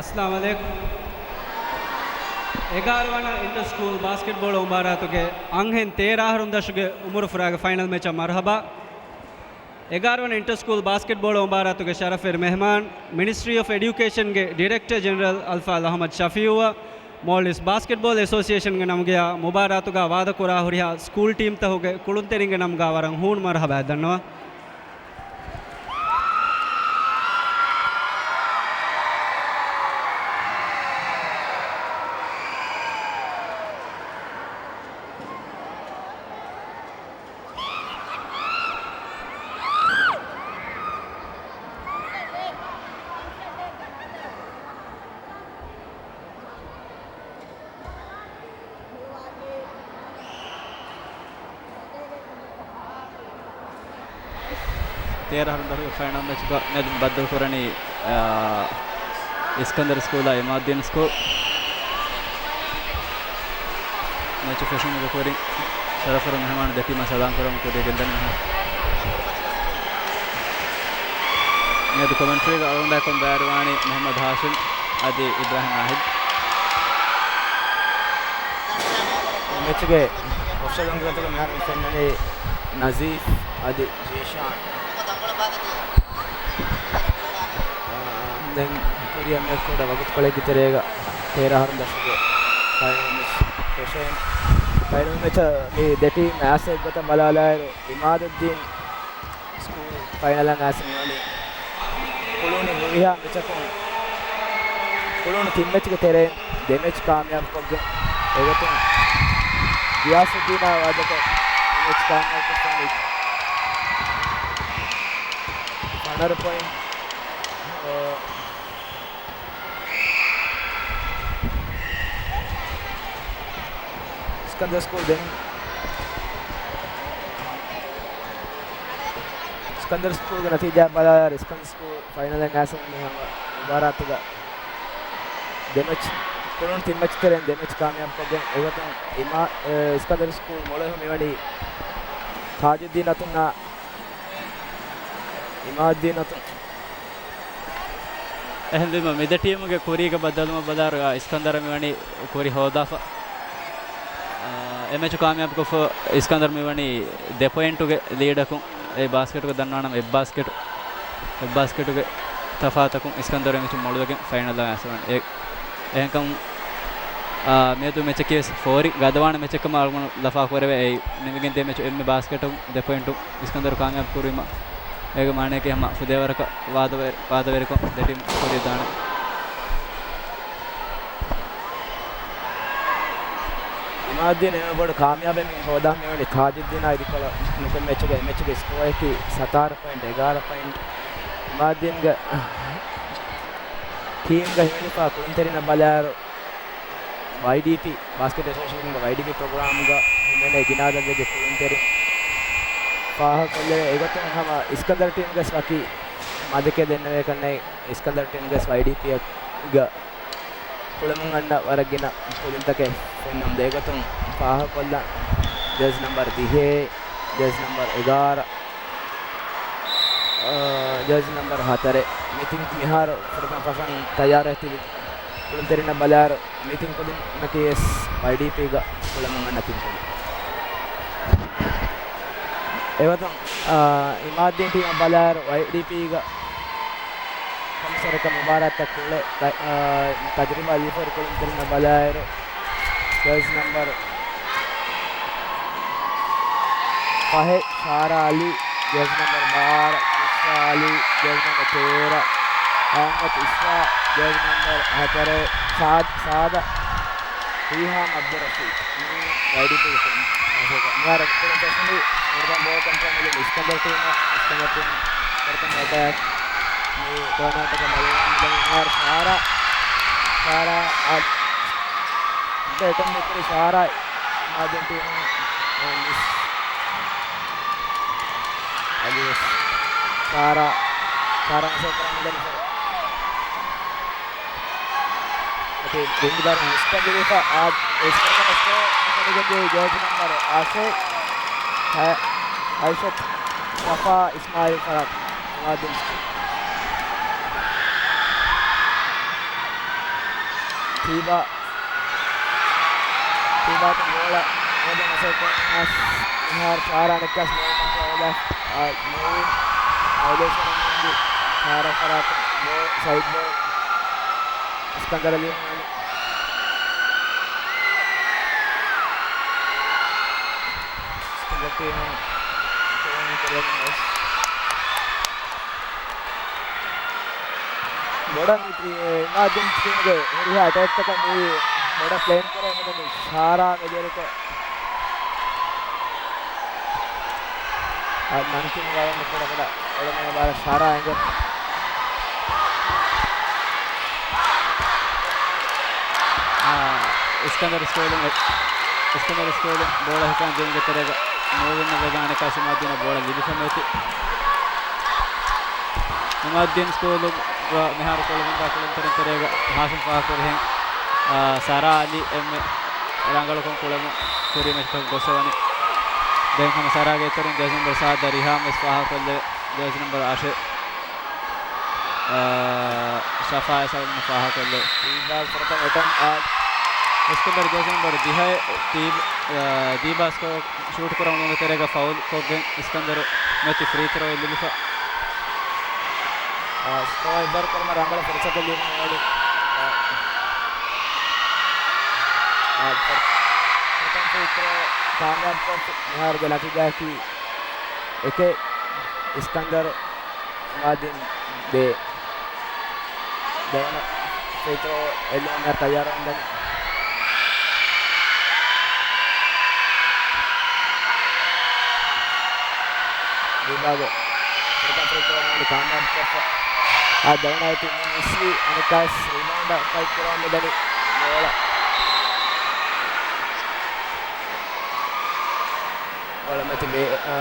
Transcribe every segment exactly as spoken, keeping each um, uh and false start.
އައްސަލާމު ޢަލައިކުމް. އެގާރަ ވަނަ އިންޓަ ސްކޫލް ބާސްކެޓްބޯޅަ މުބާރާތުގެ އަންހެން ތޭރަ އަހަރުން ދަށުގެ އުމުރު ފުރާގެ ފައިނަލް މެޗަށް މަރުޙަބާ. އެގާރަ ވަނަ އިންޓަ ސްކޫލް ބާސްކެޓްބޯޅަ މުބާރާތުގެ ޝަރަފުވެރި މެހްމާން، މިނިސްޓްރީ އޮފް އެޑިއުކޭޝަންގެ ޑިރެކްޓަރ ޖެނެރަލް އަލްފާޟިލް އަޙްމަދު ޝަފީޢުއަށް، މޯލްޑިވްސް ބާސްކެޓްބޯޅަ އެސޯސިއޭޝަންގެ ނަމުގައި މުބާރާތުގަ ވާދަކުރާ ހުރިހާ ސްކޫލް ޓީމްތަކުގެ ކުޅުންތެރިންގެ ނަމުގަ ވަރަށް ހޫނު މަރުޙަބާ ދަންނަވަން. ތޭރަ އަހަރުން ދަށުގެ ފައިނަލް މެޗުގަ މިއަދު ބައްދަލުކުރަނީ، އާ، އިސްކަންދަރު ސްކޫލާ އިމާދީން ސްކޫލް. މެޗު ފެށުމުގެ ކުރިން ޝަރަފުވެރި މެހެމާނު ދެ ޓީމަށް ސަލާމް ކުރަމުން ކުރިޔަށް ގެންދަނީ. މިއަދު ކޮމެންޓްރީގަ އަޅުގަނޑާކޮން ބައިވެރިވާނީ މުޙައްމަދު ހާޝިމް އަދި އިބްރާހިމް ނާހިދް. މެޗުގެ އޮފްސައިޑް އަނގައަތުގަ މިހާރު ފެންނަނީ ނަޒީފް އަދި ޒީޝާން. ދެން ކުރިއަށް މިއަދު ކުޑަ ވަގުތުކޮޅެއްގެ ތެރޭގަ ތޭރަ އަހަރުން ދަށުގެ ފައިނަލް މެޗް ފެށޭނެ. ފައިނަލް މެޗަށް މި ދެ ޓީމް އައިސް އެއްގޮތަށް ބަލާލާއިރު، އިމާދުއްދީން ސްކޫލް ފައިނަލަށް އައިސް މިވަނީ ކުޅުނު ހުރިހާ މެޗަކުން، ކުޅުނު ތިން މެޗުގެ ތެރެއިން ދެ މެޗް ކާމިޔާބުކޮށްގެން، އެގޮތުން ޣިޔާސުއްދީނާ ވާދަކޮށް ދެ މެޗް ކާމިޔާބުކޮށްފައި ފަނަރަ ޕޮއިންޓް، އަ، ސިކަންދަރު ސްކޫލް ދެން، ސިކަންދަރު ސްކޫލްގެ ނަތީޖާ ބަލާއިރު، ސިކަންދަރު ސްކޫލް ފައިނަލަށް އައިސް މި ހަމަ މުބާރާތުގަ ދެ މެޗް، ކުޅުނު ތިން މެޗް ތެރެއިން ދެ މެޗް ކާމިޔާބުކޮށްގެން އެގޮތުން އިމާ-، އެ، ސިކަންދަރު ސްކޫލް މޮޅު އެހުން މިވަނީ ތާޖުއްދީން އަތުންނާ އިމާދުއްދީން އަތުން. އެހެންވީމަ، މި ދެ ޓީމުގެ ކުރީގަ ބައްދަލުވުމަށް ބަލާއިރު، އިސްކަންދަރަށް މިވަނީ ކުރި ހޯދާފަ. އާ، އެ މެޗު ކާމިޔާބުކޮށްފަ އިސްކަންދަރު މިވަނީ ދެ ޕޮއިންޓުގެ ލީޑަކުން. އެ ބާސްކެޓުގަ ދަންނާނަމަ އެއް ބާސްކެޓު، އެއް ބާސްކެޓުގެ ތަފާތަކުން އިސްކަންދަރު އެ މެޗު މޮޅުވެގެން ފައިނަލަށް އައިސް ވަނީ. އެ، އެހެންކަމުން، އާ، މިއަދު މެޗަކީ ވެސް ފޯރި ގަދަވާނެ މެޗެއްކަމަށް އަޅުގަނޑު ލަފާ ކުރެވޭ. އެއީ ނިމިގެން ދިޔަ މެޗު އެންމެ ބާސްކެޓުން ދެ ޕޮއިންޓު އިސްކަންދަރު ކާމިޔާބު ކުރީމަ، އޭގެ މާނައަކީ ހަމަ ފުދޭވަރަކަށް ވާދަވެ-، ވާދަވެރިކޮށް ދެ ޓީމް ކުރިއަށް ދާނެ. އިމާދުއްދީން އެންމެ ބޮޑު ކާމިޔާބެއް މި ހޯދާ މިވަނީ ތާޖުއްދީނާ އިދިކޮޅަށް. ނުކުތް މެޗުގެ، މެޗުގެ ސްކޯއަކީ ސަތާރަ ޕޮއިންޓް، އެގާރަ ޕޮއިންޓް. އިމާދުއްދީންގެ ޓީމްގަ ހިމެނިފާ ކުޅުންތެރިންނަށް ބަލާއިރު، ވައިޑީޕީ، ބާސްކެޓް އެސޯސިއޭޝަންގެ ވައިޑީޕީ ޕްރޮގްރާމްގަ ހިމެނޭ ގިނަ އަދަދެއްގެ ކުޅުންތެރިން ފާހަގަކޮށްލެވޭ. އެގޮތުން ހަމަ އިސްކަންދަރު ޓީމްގެ ވެސް ވަކި މަދަކެއް ދެންނެވޭކަންނޭ. އިސްކަންދަރު ޓީމްގެ ވެސް ވައިޑީޕީއަށްގަ ކުޅަމުން އަންނަ ވަރަށް ގިނަ ކުދިންތަކެއް ފެންނަމުން އެގޮތުން ފާހަގަކޮށްލަން. ޖާޒީ ނަމްބަރު ދިހައެއް، ޖާޒީ ނަމްބަރު އެގާރަ، އާ، ޖާޒީ ނަމްބަރު ހަތަރެއް. މިތިން މިހާރު ފުރަތަމަ ފަށަން ތައްޔާރަށް ތިބި ކުޅުންތެރިންނަށް ބަލާއިރު، މި ތިން ކުދިންނަކީ ވެސް ވައިޑީޕީގަ ކުޅަމުން އަންނަ ތިން ކުދިން. އެގޮތުން، އާ، އިމާދުއްދީން ޓީމަށް ބަލާއިރު، ވައިޑީޕީގަ ކަމިސަރަކަށް މުބާރާތަށް ކުޅެ، ތަ-، އާ، ތަޖުރިބާ ލިބިފައި ކުޅުންތެރިންނަށް ބަލާއިރު، ޖާޒީ ނަމްބަރު ފަހެއް ޝާރާ އަލީ، ޖާޒީ ނަމްބަރު ބާރަ އިޝްރާ އަލީ، ޖާޒީ ނަމްބަރު ތޭރަ އަޙްމަދު އިޝްރާ، ޖާޒީ ނަމްބަރު ހަތަރެއް ސާދް، ސާދަ ރީހާން އަބްދުއްރަޝީދު. މި ވައިޑީޕީގެ މިހާރު ކުޅުން ފެށުނީ ފުރަތަމަ ބޯ ކޮންޓްރޯލް މިލި އިސްކަންދަރު ޓީމަށް، އިސްކަންދަރު ޓީމް ފުރަތަމަ އެޓޭކް މި ޓޫރނަމެންޓްގެ މަލި މިހާރު ޝާރާ، ޝާރާ އާ، ބެޓުން މިކުރި ޝާރާ އިމާދުއްދީން ޓީމުން މިސް. އަދިވެސް ޝާރާ، ޝާރާ މިސް ކުރަން މިދަނީ. އަދި ގެންގުދާރު މިސްކޮށްލިފަ އާ، މިސްކޮށް ސްކޯ މިސްކޮށްލިގެންދިޔަ ޖާޒީ ނަމްބަރު އަށެއް، އަ-، އައިޝަތު ޝަފާ އިސްމާއިލް ފަރާތް އިމާދުއްދީން. ތީބާ. ތީބާ ބޯޅަ މިހާރު ޝާރާ ނިކްކަސް ބޯޅަ ކޮންޓްރޯލް އޮވާ މޫވިން ވައިލޭޝަން އިންދި ޝާރާ ފަރާތުން ބޯ ސައިޑް ބޯ އިސްކަންދަރަށް ލިޔުމާ އިސްކަންދަރ ޓީމުން ކުރަން ކުރަން ވެސް. ބޮޑަށް މި ތި-، އިމާދީން ޓީމުގެ ހުރިހާ އެޓޭކްތަކަށް މި ބޮޑަށް ޕްލޭން ކުރަން މިދަނީ ޝާރާ މެދުވެރިކޮށް. އަދި ނަންކިން ވަރަށް ކުޑަ ކުޑަ އެޅުމޭ ބާރަށް ޝާރާ އެނގޭ. އާ، އިސްކަންދަރު ސްކޯލުން، އިސްކަންދަރު ސްކޯލުން ބޯޅަ ހިފާ ދިނުމުގެ ތެރޭގަ މޫވިން ވެގެން އަނެއްކާ އިމާދީނަށް ބޯޅަ ލިބިފަ މިއޮތީ. އިމާދީން ސްކޯލުގަ މިހާރު ކޮޅުބަންދާ ކުޅުންތެރިން ތެރޭގަ ހާސިމް ފާހަގަކުރި ހެން، އާ، ސާރާ އަލީ އެންމެ ރަނގަޅުކޮށް ކުޅެމުން ކުރިމަތިކޮށް ގޮސްފަވަނީ. ދެން ހަމަ ސާރާގެ އިތުރުން ޖާޒި ނަމްބަރު ސާދަ ރިހާމް ވެސް ފާހަގަކޮށްލެވޭ. ޖާޒި ނަމްބަރު އަށެއް، އާ، ޝަފާ އެސަވަން ފާހަގަކޮށްލެވޭ. ދީބާ ފުރަތަމަ އެޓަން، އާ، އިސްކަންދަރު ޖާޒި ނަމްބަރު ދިހައެއް ދީ-، އާ، ދީބާ ސްކޯ ޝޫޓް ކުރަމުން ތެރޭގަ ފައުލް ކޮށްގެން އިސްކަންދަރު މެތި ފްރީ ތްރޯއެއް ލިބިފަ. އާ، ސްކޯ އެއްވަރު ކުރުމަށް ރަނގަޅު ފުރުސަތެއް ލިބުނު އެވަނީ. އާ، އާ، ފަ-، ފަރުކަން ފްރީ ތްރޯ ކާމިޔާބުކޮށްފި. މިހާރުގެ ނަތީޖާއަކީ އެކެއް. އިސްކަންދަރު އިމާދީން ދޭ. ދެވަނަ ފްރީ ތްރޯ އެއްލުމަށް މިހާރު ތައްޔާރުވަމުންދަނީ. ދީބާގެ ފުރަތަމަ ފްރީ ތްރޯ ކާމިޔާބުކޮށްފަ. އާ، ދެވަނަ އެތި މިސްވީ އަނެއްކާސް ރިބައުންޑަށް ފައިޓް ކުރަމުން މިދަނީ. ބޯޅަ ބޯޅަ މެތި ބޭ-، އާ،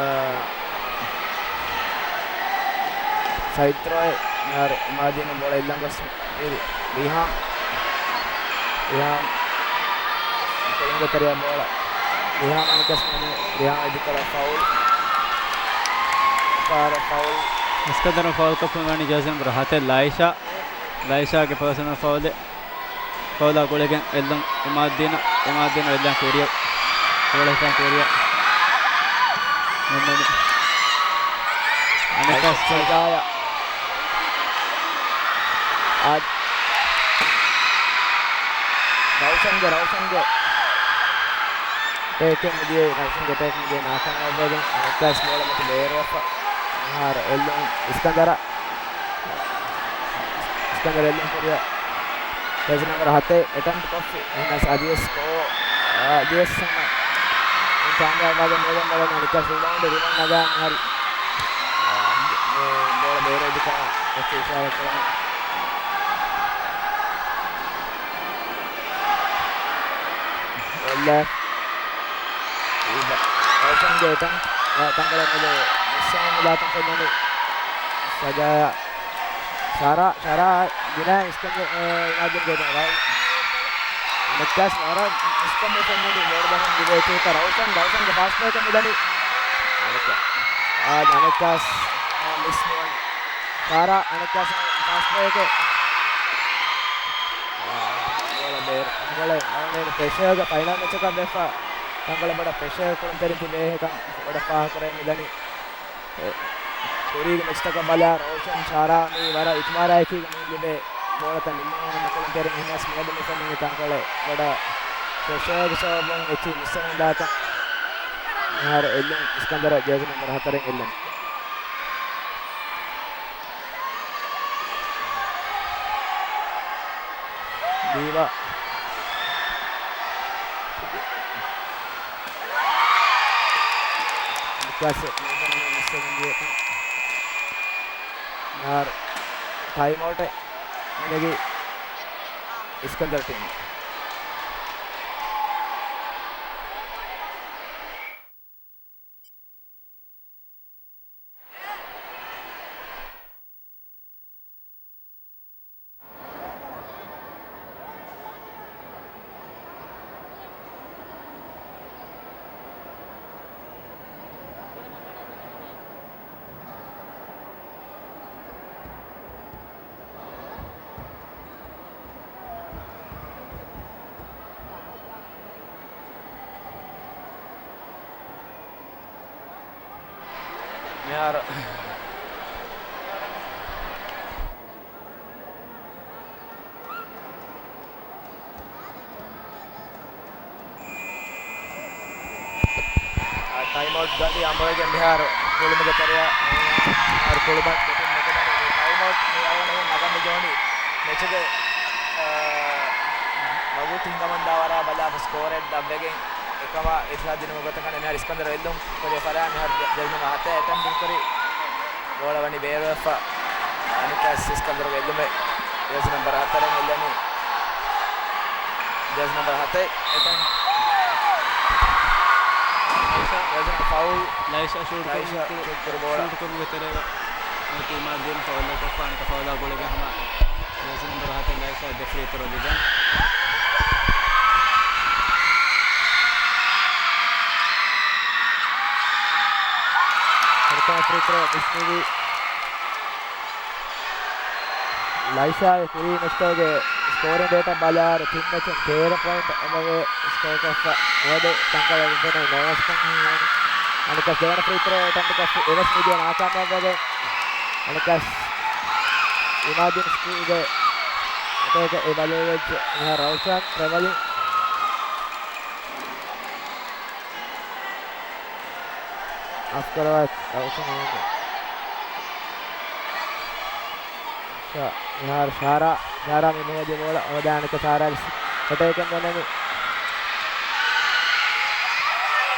ސައިޑް ތްރޯއެއް މިހާރު އިމާދީނު ބޯޅަ އެއްލަން ގޮސް ރިހާމް. ރިހާމް ކޮޅުންގެ ތެރެއަށް ބޯޅަ. ރިހާމް އަނެއްކާސް މިދަނީ. ރިހާމް އެދިކޮޅަށް ފައުލް. ފާރަށް ފައުލް. އިސްކަންދަރު ފައުލް ކޮށްފަ މިވަނީ ޖާޒި ނަމްބަރު ހަތެއް ލައިޝާ. ލައިޝާގެ ޕާސަނަލް ފައުލެއް. ފައުލާ ގުޅިގެން އެއްލުން އިމާދީނަށް، އިމާދީނު އެއްލަން ކުރިޔަށް، ބޯޅަ ހިފަން ކުރިޔަށް. މެންމެނި. އަނެކަސް ސަޖާޔާ. އާ، ރައުޝަންގެ، ރައުޝަންގެ ޓޭކެއް މިދިޔައީ، ރައުޝަންގެ ޓޭކް މިދިޔައީ ނާކާމިޔާބުވެގެން އަނެކަސް ބޯޅަ މަތި ބޭރުވެފަ. މިހާރު އެއްލުން އިސްކަންދަރަށް. އިސްކަންދަރު އެއްލުން ކުރިޔަށް. ޖާޒި ނަމްބަރު ހަތެއް އެޓަމްޕްޓް ކޮށްފި. އެހެނަސް އަދިވެސް ކޯ، އަދިވެސް ހަމަ ކާމިޔާބުވާގެން ނުވެގެން ވަރަށް އަނެކަސް ރިބައުންޑް ރިބައުންޑް ނަގާ މިހާރު. އާ، މި ބޯޅަ ބޭރުވެދިކަމަށް އެއްޗެއް އިޝާރާތް ކުރަމުން. އޮންލަ. އިބަ. ރައުޝަންގެ އެޓަން، އާ، ތަންކޮޅެއް މެދު މިސްވެގެން ދާތަން ފެންނަނީ. ސަޖާޔާ. ސާރާ، ސާރާ ގިނަ އިސްކަން، އާ، އިމާދީން ގެ ރައު-، އަނެކާސް ވަރަށް އިސްކަން ފެންނަނީ ބޯޅަ ދަށުން ދިވެހި ތިހިތަ ރައުޝަން، ރައުޝަންގެ ފާސްޓް ބްރޭކަށް މިދަނީ. އަނެކާ-، އާ، އަނެކާސް، އާ، މިސް ނުވަނީ. ސާރާ އަނެކާސް ފާސްޓް ބްރޭކެއް. އާ، ބޯޅަ ބޭރު. ތަންކޮޅެއް އަޅުގަނޑު ޕްރެޝަރގެ ފައިނަލް މެޗަކަށް ވެފަ. ތަންކޮޅެއް ބޮޑަށް ޕްރެޝަރ ކުޅުންތެރިން ތިބޭ އެކަން ބޮޑަށް ފާހަގަކުރެވެން މިދަނީ. އެ، ކުރީގެ މެޗްތަކަށް ބަލާ ރޯޝަން ސާރާ މީ ވަރަށް އިތުބާރާއެކީގަ މި ލިބޭ ބޯޅަތައް ނިންމުން ކުޅުންތެރިން އެހެނަސް މިއަދު މި ފެންނަނީ ތަންކޮޅެއް ބޮޑަށް ޕްރެޝަރގެ ސަބަބުން އެއްޗެއް މިސްވެގެން ދާތަން. މިހާރު އެއްލުން އިސްކަންދަރަށް ޖާޒި ނަމްބަރު ހަތަރެއް އެއްލުން. ދީބާ. ނިކާސް މިސްވެގެން ދިޔަ. މިހާރު ޓައިމް އައުޓެއް ނެގި އިސްކަންދަރު ޓީމް. މިހާރު ޓައިމް އައުޓް ގަޑި އަނބުރެގެން މިހާރު ކުޅުމުގެ ތެރެއަށް މިހާރު ކުޅުމަށް ދެތިން ނުކުމެނި ޓައިމް އައުޓް މި އަޅުގަނޑު ނަގަން މި ޖޯނި މެޗުގެ، އާ، ވަގުތު ހިނގަމުންދާ ވަރާ ބަލާފަ ސްކޯރެއް ދަށްވެގެން އެކަމާ އިރުޝާދު ދިނުމުގެ ގޮތަކަށް މިހާރު އިސްކަންދަރު އެއްލުން ކުރި ފަރާ މިހާރު ޖެ-، ޖެރިނަމަ ހަތެއް އެޓެމްޕްޓް ކުރި ބޯޅަ ވަނީ ބޭރުވެފަ. އަނެއްކާ އިސްކަންދަރުގެ އެއްލުމެއް ޖެރސި ނަމްބަރު ހަތަރުން އެއްލަނީ. ޖެރސި ނަމްބަރު ހަތެއް އެޓެން. ލައިޝާ. ޖެރސި ނަމްބަރު ފައުލް. ލައިޝާ ޝޫޓް ލައިޝާ ކުރު-، ޝޫޓް ކުރު ބޯޅަ. ޝޫޓް ކުރުމުގެ ތެރޭގަ އިމާދީން ފައުލް ކޮށްފަ އަނެއްކާ ފައުލާ ގުޅިގެން ހަމަ ޖެރސި ނަމްބަރު ހަތެއް ލައިޝާ ދެ ފްރީ ތްރޯ ލިބެން. ފުރަތަމަ ފްރީ ތްރޯ މިސް ވީ. ލައިޝާގެ ކުރީ މެޗްތަކުގެ ސްކޯރިން ރޭޓަށް ބަލާއިރު ތިން މެޗުން ތޭރަ ޕޮއިންޓް އެބަވޭ ސްކޯރ ކޮށްފަ. މިއަދު ތަންކޮޅެއް ވެފަ ނައި ނަރވަސްކަން ހީވަނީ. އަނެއްކާ ދެވަނަ ފްރީ ތްރޯ އެޓެމްޕްޓަކަށް އެވެސް މިދިޔަ ނާކާމިޔާބުވެގެން. އަނެއްކާ އިމާދީން ސްކޫލްގެ އެޓޭކަށް އެ ބަލައިލައްވައްޖެ. މިހާރު ރައުޝާން ޓްރެވެލިން. އަސްކަރަށް ރައުޝާން އެނގޭ. ޝާ-، މިހާރު ޝާރާ، ޝާރާ މި މުހައްމަދު ބޯޅަ ހޯދާ އަނެއްކާ ޝާރާގެ އެޓޭކެއް ބެލެނީ.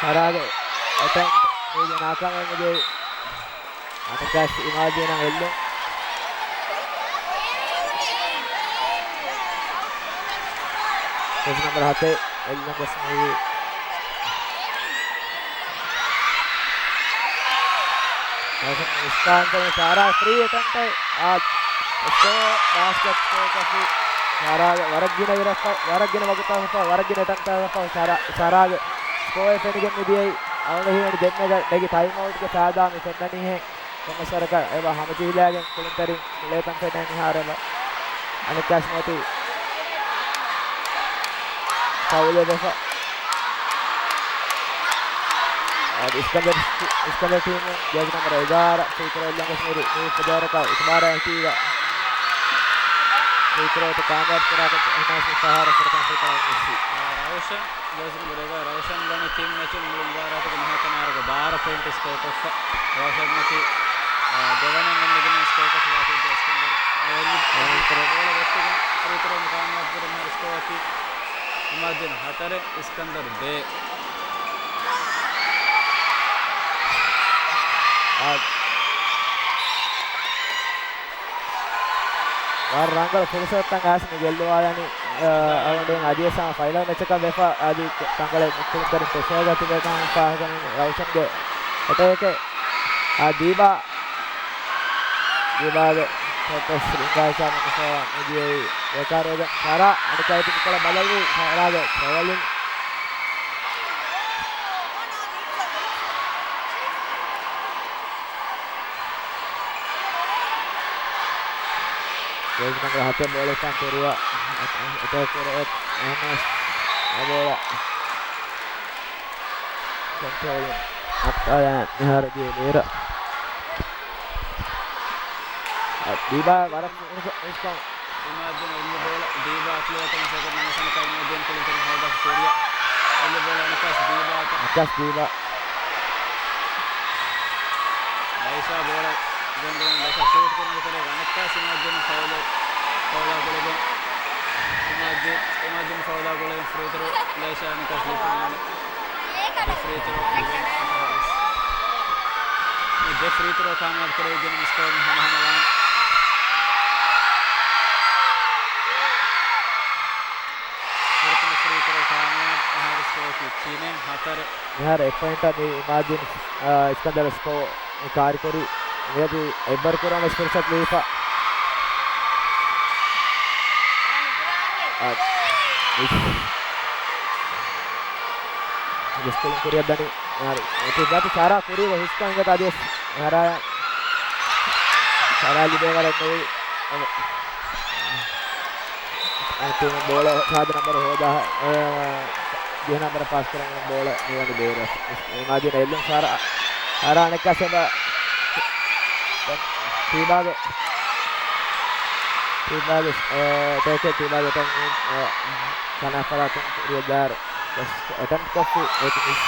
ޝާރާގެ އެޓެމްޕްޓް މީގެ ނާކާމިޔާބު މިދިޔައީ. އަނެއްކާ އިމާދީނަށް އެއްލުން. ޖެރސި ނަމްބަރު ހަތެއް އެއްލުން ގޮސް މިވީ. އިސްކަންދަރު ޝާރާ ފްރީ އެޓެމްޕްޓެއް. އާ، ސްކޯ، ބާސްކެޓް ސްކޯ ކޮށްފި. ޝާރާގެ ވަރަށް ގިނަ އިރަކު، ވަރަށް ގިނަ ވަގުތު ވެފަ، ވަރަށް ގިނަ އެޓެމްޕްޓް ވެފަ. ޝާރާ، ޝާރާގެ ސްކޯއެއް ފެނިގެން މިދިޔައީ. އަޅުގަނޑު ހީވަނީ ދެންމެ ނެގި ޓައިމް އައުޓްގެ ފައިދާ މި ފެންނަނީހެން. ކޮންމެސް ވަރަކަށް އެބަ ހަމަޖެހިލާގެން ކުޅުންތެރިން ކުޅޭތަން ފެނޭ މިހާރު އެބަ. އަނެއްކާ އިސްމާތި ފައުލެއް ވެފަ. އަދި އިސްކަންދަރު، އިސްކަންދަރު ޓީމު ޖާޒި ނަމްބަރު އެގާރަ ފްރީ ތްރޯ އެއްލަން ގޮސް މިރި މި ފަދަވަރަކަށް އިތުބާރާ ހިތީގަ ފްރީ ތްރޯތައް ކާމިޔާބު ކުރާކަށް އެހެނާސް ފަހާރަ ފުރަތަމަ ފްރީ ތްރޯ އެއްލަން ގޮސް. ރައުޝަން ޖާޒި ނަމްބަރު އެގާރަ ރައުޝަން ވަނީ ތިން މެޗުން މުޅި މުބާރާތުގެ މިހާތަނަށް އަހަރުގެ ބާރަ ޕޮއިންޓް ސްކޯ ކޮށްފަ. ރައުޝަން އަކީ، އާ، ދެވަނަ މެން އޮފް ދަ މެޗް ސްކޯ ކޮށްފަ ވާފަ އިސްކަންދަރު. އާ، އެން އެފް އެލް ބޯޅަ ވެއްޓިގެން ފްރީ ތްރޯ ކާމިޔާބު ކުރި މިހާރު ސްކޯ އަކީ އިމާދީން ހަތަރެއް، އިސްކަންދަރު ދޭއް. އާ، ވަރަށް ރަނގަޅު ފުރުސަތުތައް އައިސް މި ގެއްލުވާލަނީ، އަ، އަޅުގަނޑު އަދިވެސް ހަމަ ފައިނަލް މެޗަކަށް ވެފަ، އަދި ތަންކޮޅެއް ކުޅުންތެރިން ފެށިވަޑައިގަތިވޭ ކަމަށް ފާހަގަކޮށް ރައުޝަންގެ އެޓޭކެއް، އާ، ދީބާ، ދީބާގެ ޝޮޓް ވެސް ރިނގާ ހިސާބުން ފޯ މިދިޔައީ ބޭކާރުވެގެން. ޝާރާ އަނެއްކާ އިތުރު ކޮޅަށް ބަލައިލީ ޝާރާގެ ޓްރެވެލިން. ޖާޒި ނަމްބަރު ހަތެއް ބޯޅަ ހިފާން ކުރިއަށް އެޓޭކް ކުރެ އެހެނަސް އެ ބޯޅަ ކޮންޓްރޯލް އައްޓާލާ މިހާރު ދިޔަ މީރަ. ދީބާ ވަރަށް ފުރުސަ-، ފުރުސަތު. އިމާދީން އެއްލު ބޯޅަ ދީބާ އަތުލެވޭތޯ މަސައްކަތް ނަމަ ސަނަކަ އިމާދީން ކުޅުންތެރިން ހޯދާފަ ކުރިއަށް. އެއްލު ބޯޅަ އަނެއްކާސް ދީބާ އަތަށް. އަނެއްކާސް ދީބާ. ލައިޝާ ބޯޅަ ގެންގުޅެން ލައިޝާ ޝޫޓް ކުރުމުގެ ތެރޭގަ އަނެއްކާސް އިމާދީން ފައުލެއް، ފައުލާ ގުޅިގެން. އިމާދީ-، އިމާދީން ފައުލާ ގުޅިގެން ފްރީ ތްރޯ ލައިޝާ އަނެއްކާސް ލިބިފައިވާނެ. ފްރީ ތްރޯ ލިބެން އަހާވެސް. މި ދެ ފްރީ ތްރޯ ކާމިޔާބު ކުރެވިގެން މި ސްކޯރުން ހަމަހަމަ ވާނެ. ފުރަތަމަ ފްރީ ތްރޯ ކާމިޔާބު، މިހާރު ސްކޯރަކީ ތިނެއް ހަތަރެއް. މިހާރު އެއް ޕޮއިންޓަށް މި އިމާދީން، އާ، އިސްކަންދަރު ސްކޯ ކާރިކުރީ. މިއަދު އެއްވަރު ކުރުމަށް ފުރުސަތު ލިބިފަ. އާ، މިސް. މިސްކޮޅުން ކުރިއަށް ދަނީ. އަދި ސާރާ ކުރީގަ ހުސްކޮށް އިނގޭތަ އަދިވެސް ހަރާ، ހަރާ ލިބޭ ވަރެއް ނުވި. އަންތިމަ ބޯޅަ ސާދަ ނަމްބަރު ހޯދާ، އަ، ދިހަ ނަމްބަރަށް ޕާސް ކުރަން ބޯޅަ މިވަނީ ބޭރަށް. އިމާދީން އެއްލުން ސާރާ، ސާރާ އަނެއްކާސް އެބަ ޓީބާގެ، ޓީބާގެ، އެ، ޓޭކެއް ޓީބާގެ އެޓަކް، އެ، ކަނާ ފަރާތުން ކުރިއަށް ދާއިރު ވެސް އެޓެމްޕް ކޮށްފި އެތި މިސް.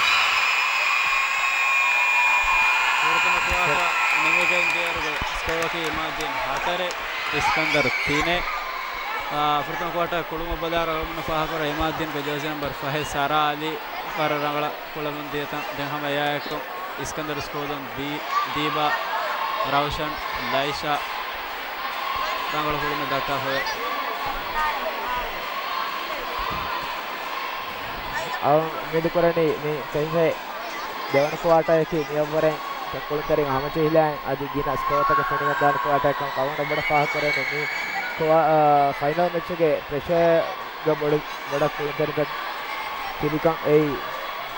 ފުރަތަމަ ކުއާޓާ ނިމިގެން ދިޔައިރުގެ ސްކޯއަކީ އިމާދީން ހަތަރެއް، އިސްކަންދަރު ތިނެއް. އާ، ފުރަތަމަ ކުއާޓާ ކުޅުމަށް ބަލާއިރު އަޅުގަނޑު ފާހަގަކުރާ އިމާދީންގެ ޖާޒީ ނަމްބަރު ފަހެއް ސަރާ އަލީ ވަރަށް ރަނގަޅަށް ކުޅަމުން ދިޔަތަން. ދެން ހަމަ އެއާއެކު އިސްކަންދަރު ސްކޫލުން ދީ-، ދީބާ، ރައުޝަން، ލައިޝާ ރަނގަޅު ކުޅުމެއް ދައްކާފައެވެ. އަޅުގަނޑު އުއްމީދު ކުރަނީ މި ސެމިފައި ދެވަނަ ކުއާޓާއަކީ މިއަށްވުރެން ކުޅުންތެރިން ހަމަޖެހިލާ އަދި ގިނަ ސްކޯތަކެއް ފެނިގެންދާނެ ކުއާޓާއެއްކަމަށް. އަޅުގަނޑު އެބަ ފާހަގަކުރަނީ މި ކުއާ-، އާ، ފައިނަލް މެޗުގެ ޕްރެޝަރ ގަ ބޮޑަށް، ބޮޑަށް ކުޅުންތެރިންތައް ތިބިކަން އެއީ،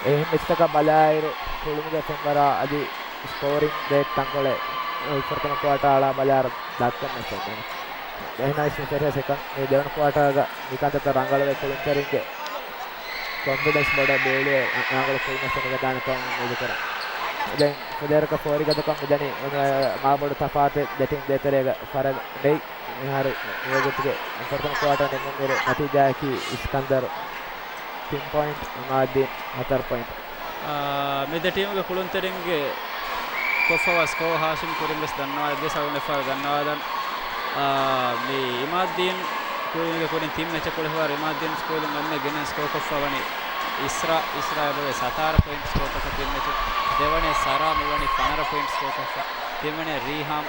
އެހެން މެޗްތަކަށް ބަލާއިރު ކުޅުމުގެ ފެންވަރާ އަދި ސްކޯރިން ރޭޓް ތަންކޮޅެއް ފުރަތަމަ ކުއާޓާ އަޅާ ބަލާއިރު ދައްކަން މެޗެއް ނޫން. އެހެނަސް މި ފެށޭ ސެކަންޑް، މި ދެވަނަ ކުއާޓާގަ މިކަންތައްތައް ރަނގަޅުވެ ކުޅުންތެރިންގެ ކޮންފިޑެންސް ބޮޑަށް ބޭޅުވެ ރަނގަޅު ކުޅުމެއް ފެނިގެންދާނެ ކަމަށް އުއްމީދު ކުރަން. ދެން ފުދޭވަރަކަށް ފޯރިގަދަކަށް މިދަނީ އެންމެ މާބޮޑު ތަފާތެއް ދެ ޓީމް ދޭތެރޭގަ ފަރަގަ ނެތް. މިހާރު މިވަގުތުގެ ފުރަތަމަ ކުއާޓާ ނިމުނުއިރު ނަތީޖާއަކީ އިސްކަންދަރު ތިން ޕޮއިންޓް، އިމާދީން ހަތަރު ޕޮއިންޓް. އާ، މި ދެ ޓީމުގެ ކުޅުންތެރިންގެ ކޮށްފަވާ ސްކޯ ހާޝިމް ކުރިން ވެސް ދަންނަވާލަން ޖެހޭ ސަބަބުން އެއްފަހަރު ދަންނަވާލަން. އާ، މި އިމާދީން ކުރިންގެ ކުރިން ތިން މެޗަށް ކުޅެފަވާ އިމާދީން ސްކޫލުން އެންމެ ގިނަ ސްކޯ ކޮށްފަ ވަނީ އިސްރާ، އިސްރާ އެބަވޭ ސަތާރަ ޕޮއިންޓް ސްކޯ ކޮށްފަ ތިން މެޗުން. ދެވަނައެއް ސަރާ މިވަނީ ފަނަރަ ޕޮއިންޓް ސްކޯ ކޮށްފަ. ތިންވަނައެއް ރީހާމް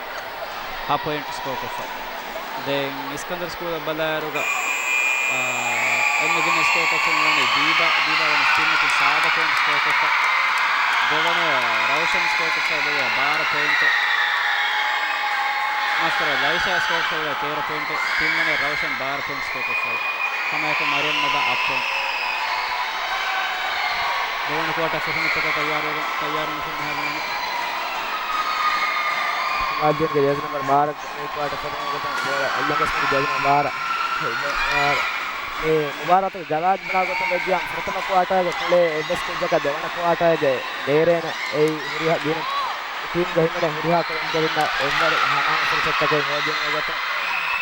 ހަ ޕޮއިންޓް ސްކޯ ކޮށްފަ. ދެން އިސްކަންދަރު ސްކޫލަށް ބަލާއިރުގަ، އާ، އެންމެ ގިނަ ސްކޯ ކޮށްފަ މިވަނީ ދީބާ، ދީބާ ވަނީ ތިން މެޗުން ސާދަ ޕޮއިންޓް ސްކޯ ކޮށްފަ. ދެވަނަ ރައުޝަން ސްކޯ ކޮށްފަ އެބަވޭ ބާރަ ޕޮއިންޓެއް. މާފުކުރޭ، ލައިޝާ ސްކޯ ކޮށްފަ އެބަވޭ ތޭރަ ޕޮއިންޓެއް. ތިންވަނަ ރައުޝަން ބާރަ ޕޮއިންޓް ސްކޯ ކޮށްފަ. ހަމައެކަނި މަރިޔަމް ނަދާ އަށް ޕޮއިންޓް. ދެވަނަ ކުއާޓާ ފެށުމަށްޓަކާ ތައްޔާރުވެގެން، ތައްޔާރުވުން މިހާރު މިވަނީ. އިމާދީންގެ ޖާޒީ ނަމްބަރު ބާރަ މި ކުއާޓާ ފެށުމުގެ ގޮތުން ބޯޅަ އެއްލަނގަސް ކުރި ޖާޒީ ނަމްބަރު ބާރަ. މި މުބާރާތުގެ ގަވާއިދު ބުނާ ގޮތުން ވެއްޖިއްޔާ ފުރަތަމަ ކުއާޓާގެ ކުޅޭ އެއްވެސް ކުއްޖަކަށް ދެވަނަ ކުއާޓާގެ ދޭރޭނަ އެއީ ހުރިހާ ގިނަ ޓީމްގެ ހިމެނޭ ހުރިހާ ކުޅުންތެރިންނަށް އެއްވަރު ހަމަހަމަ ފުރުސަތުތަކެއް ހޯދުން އެގޮތުން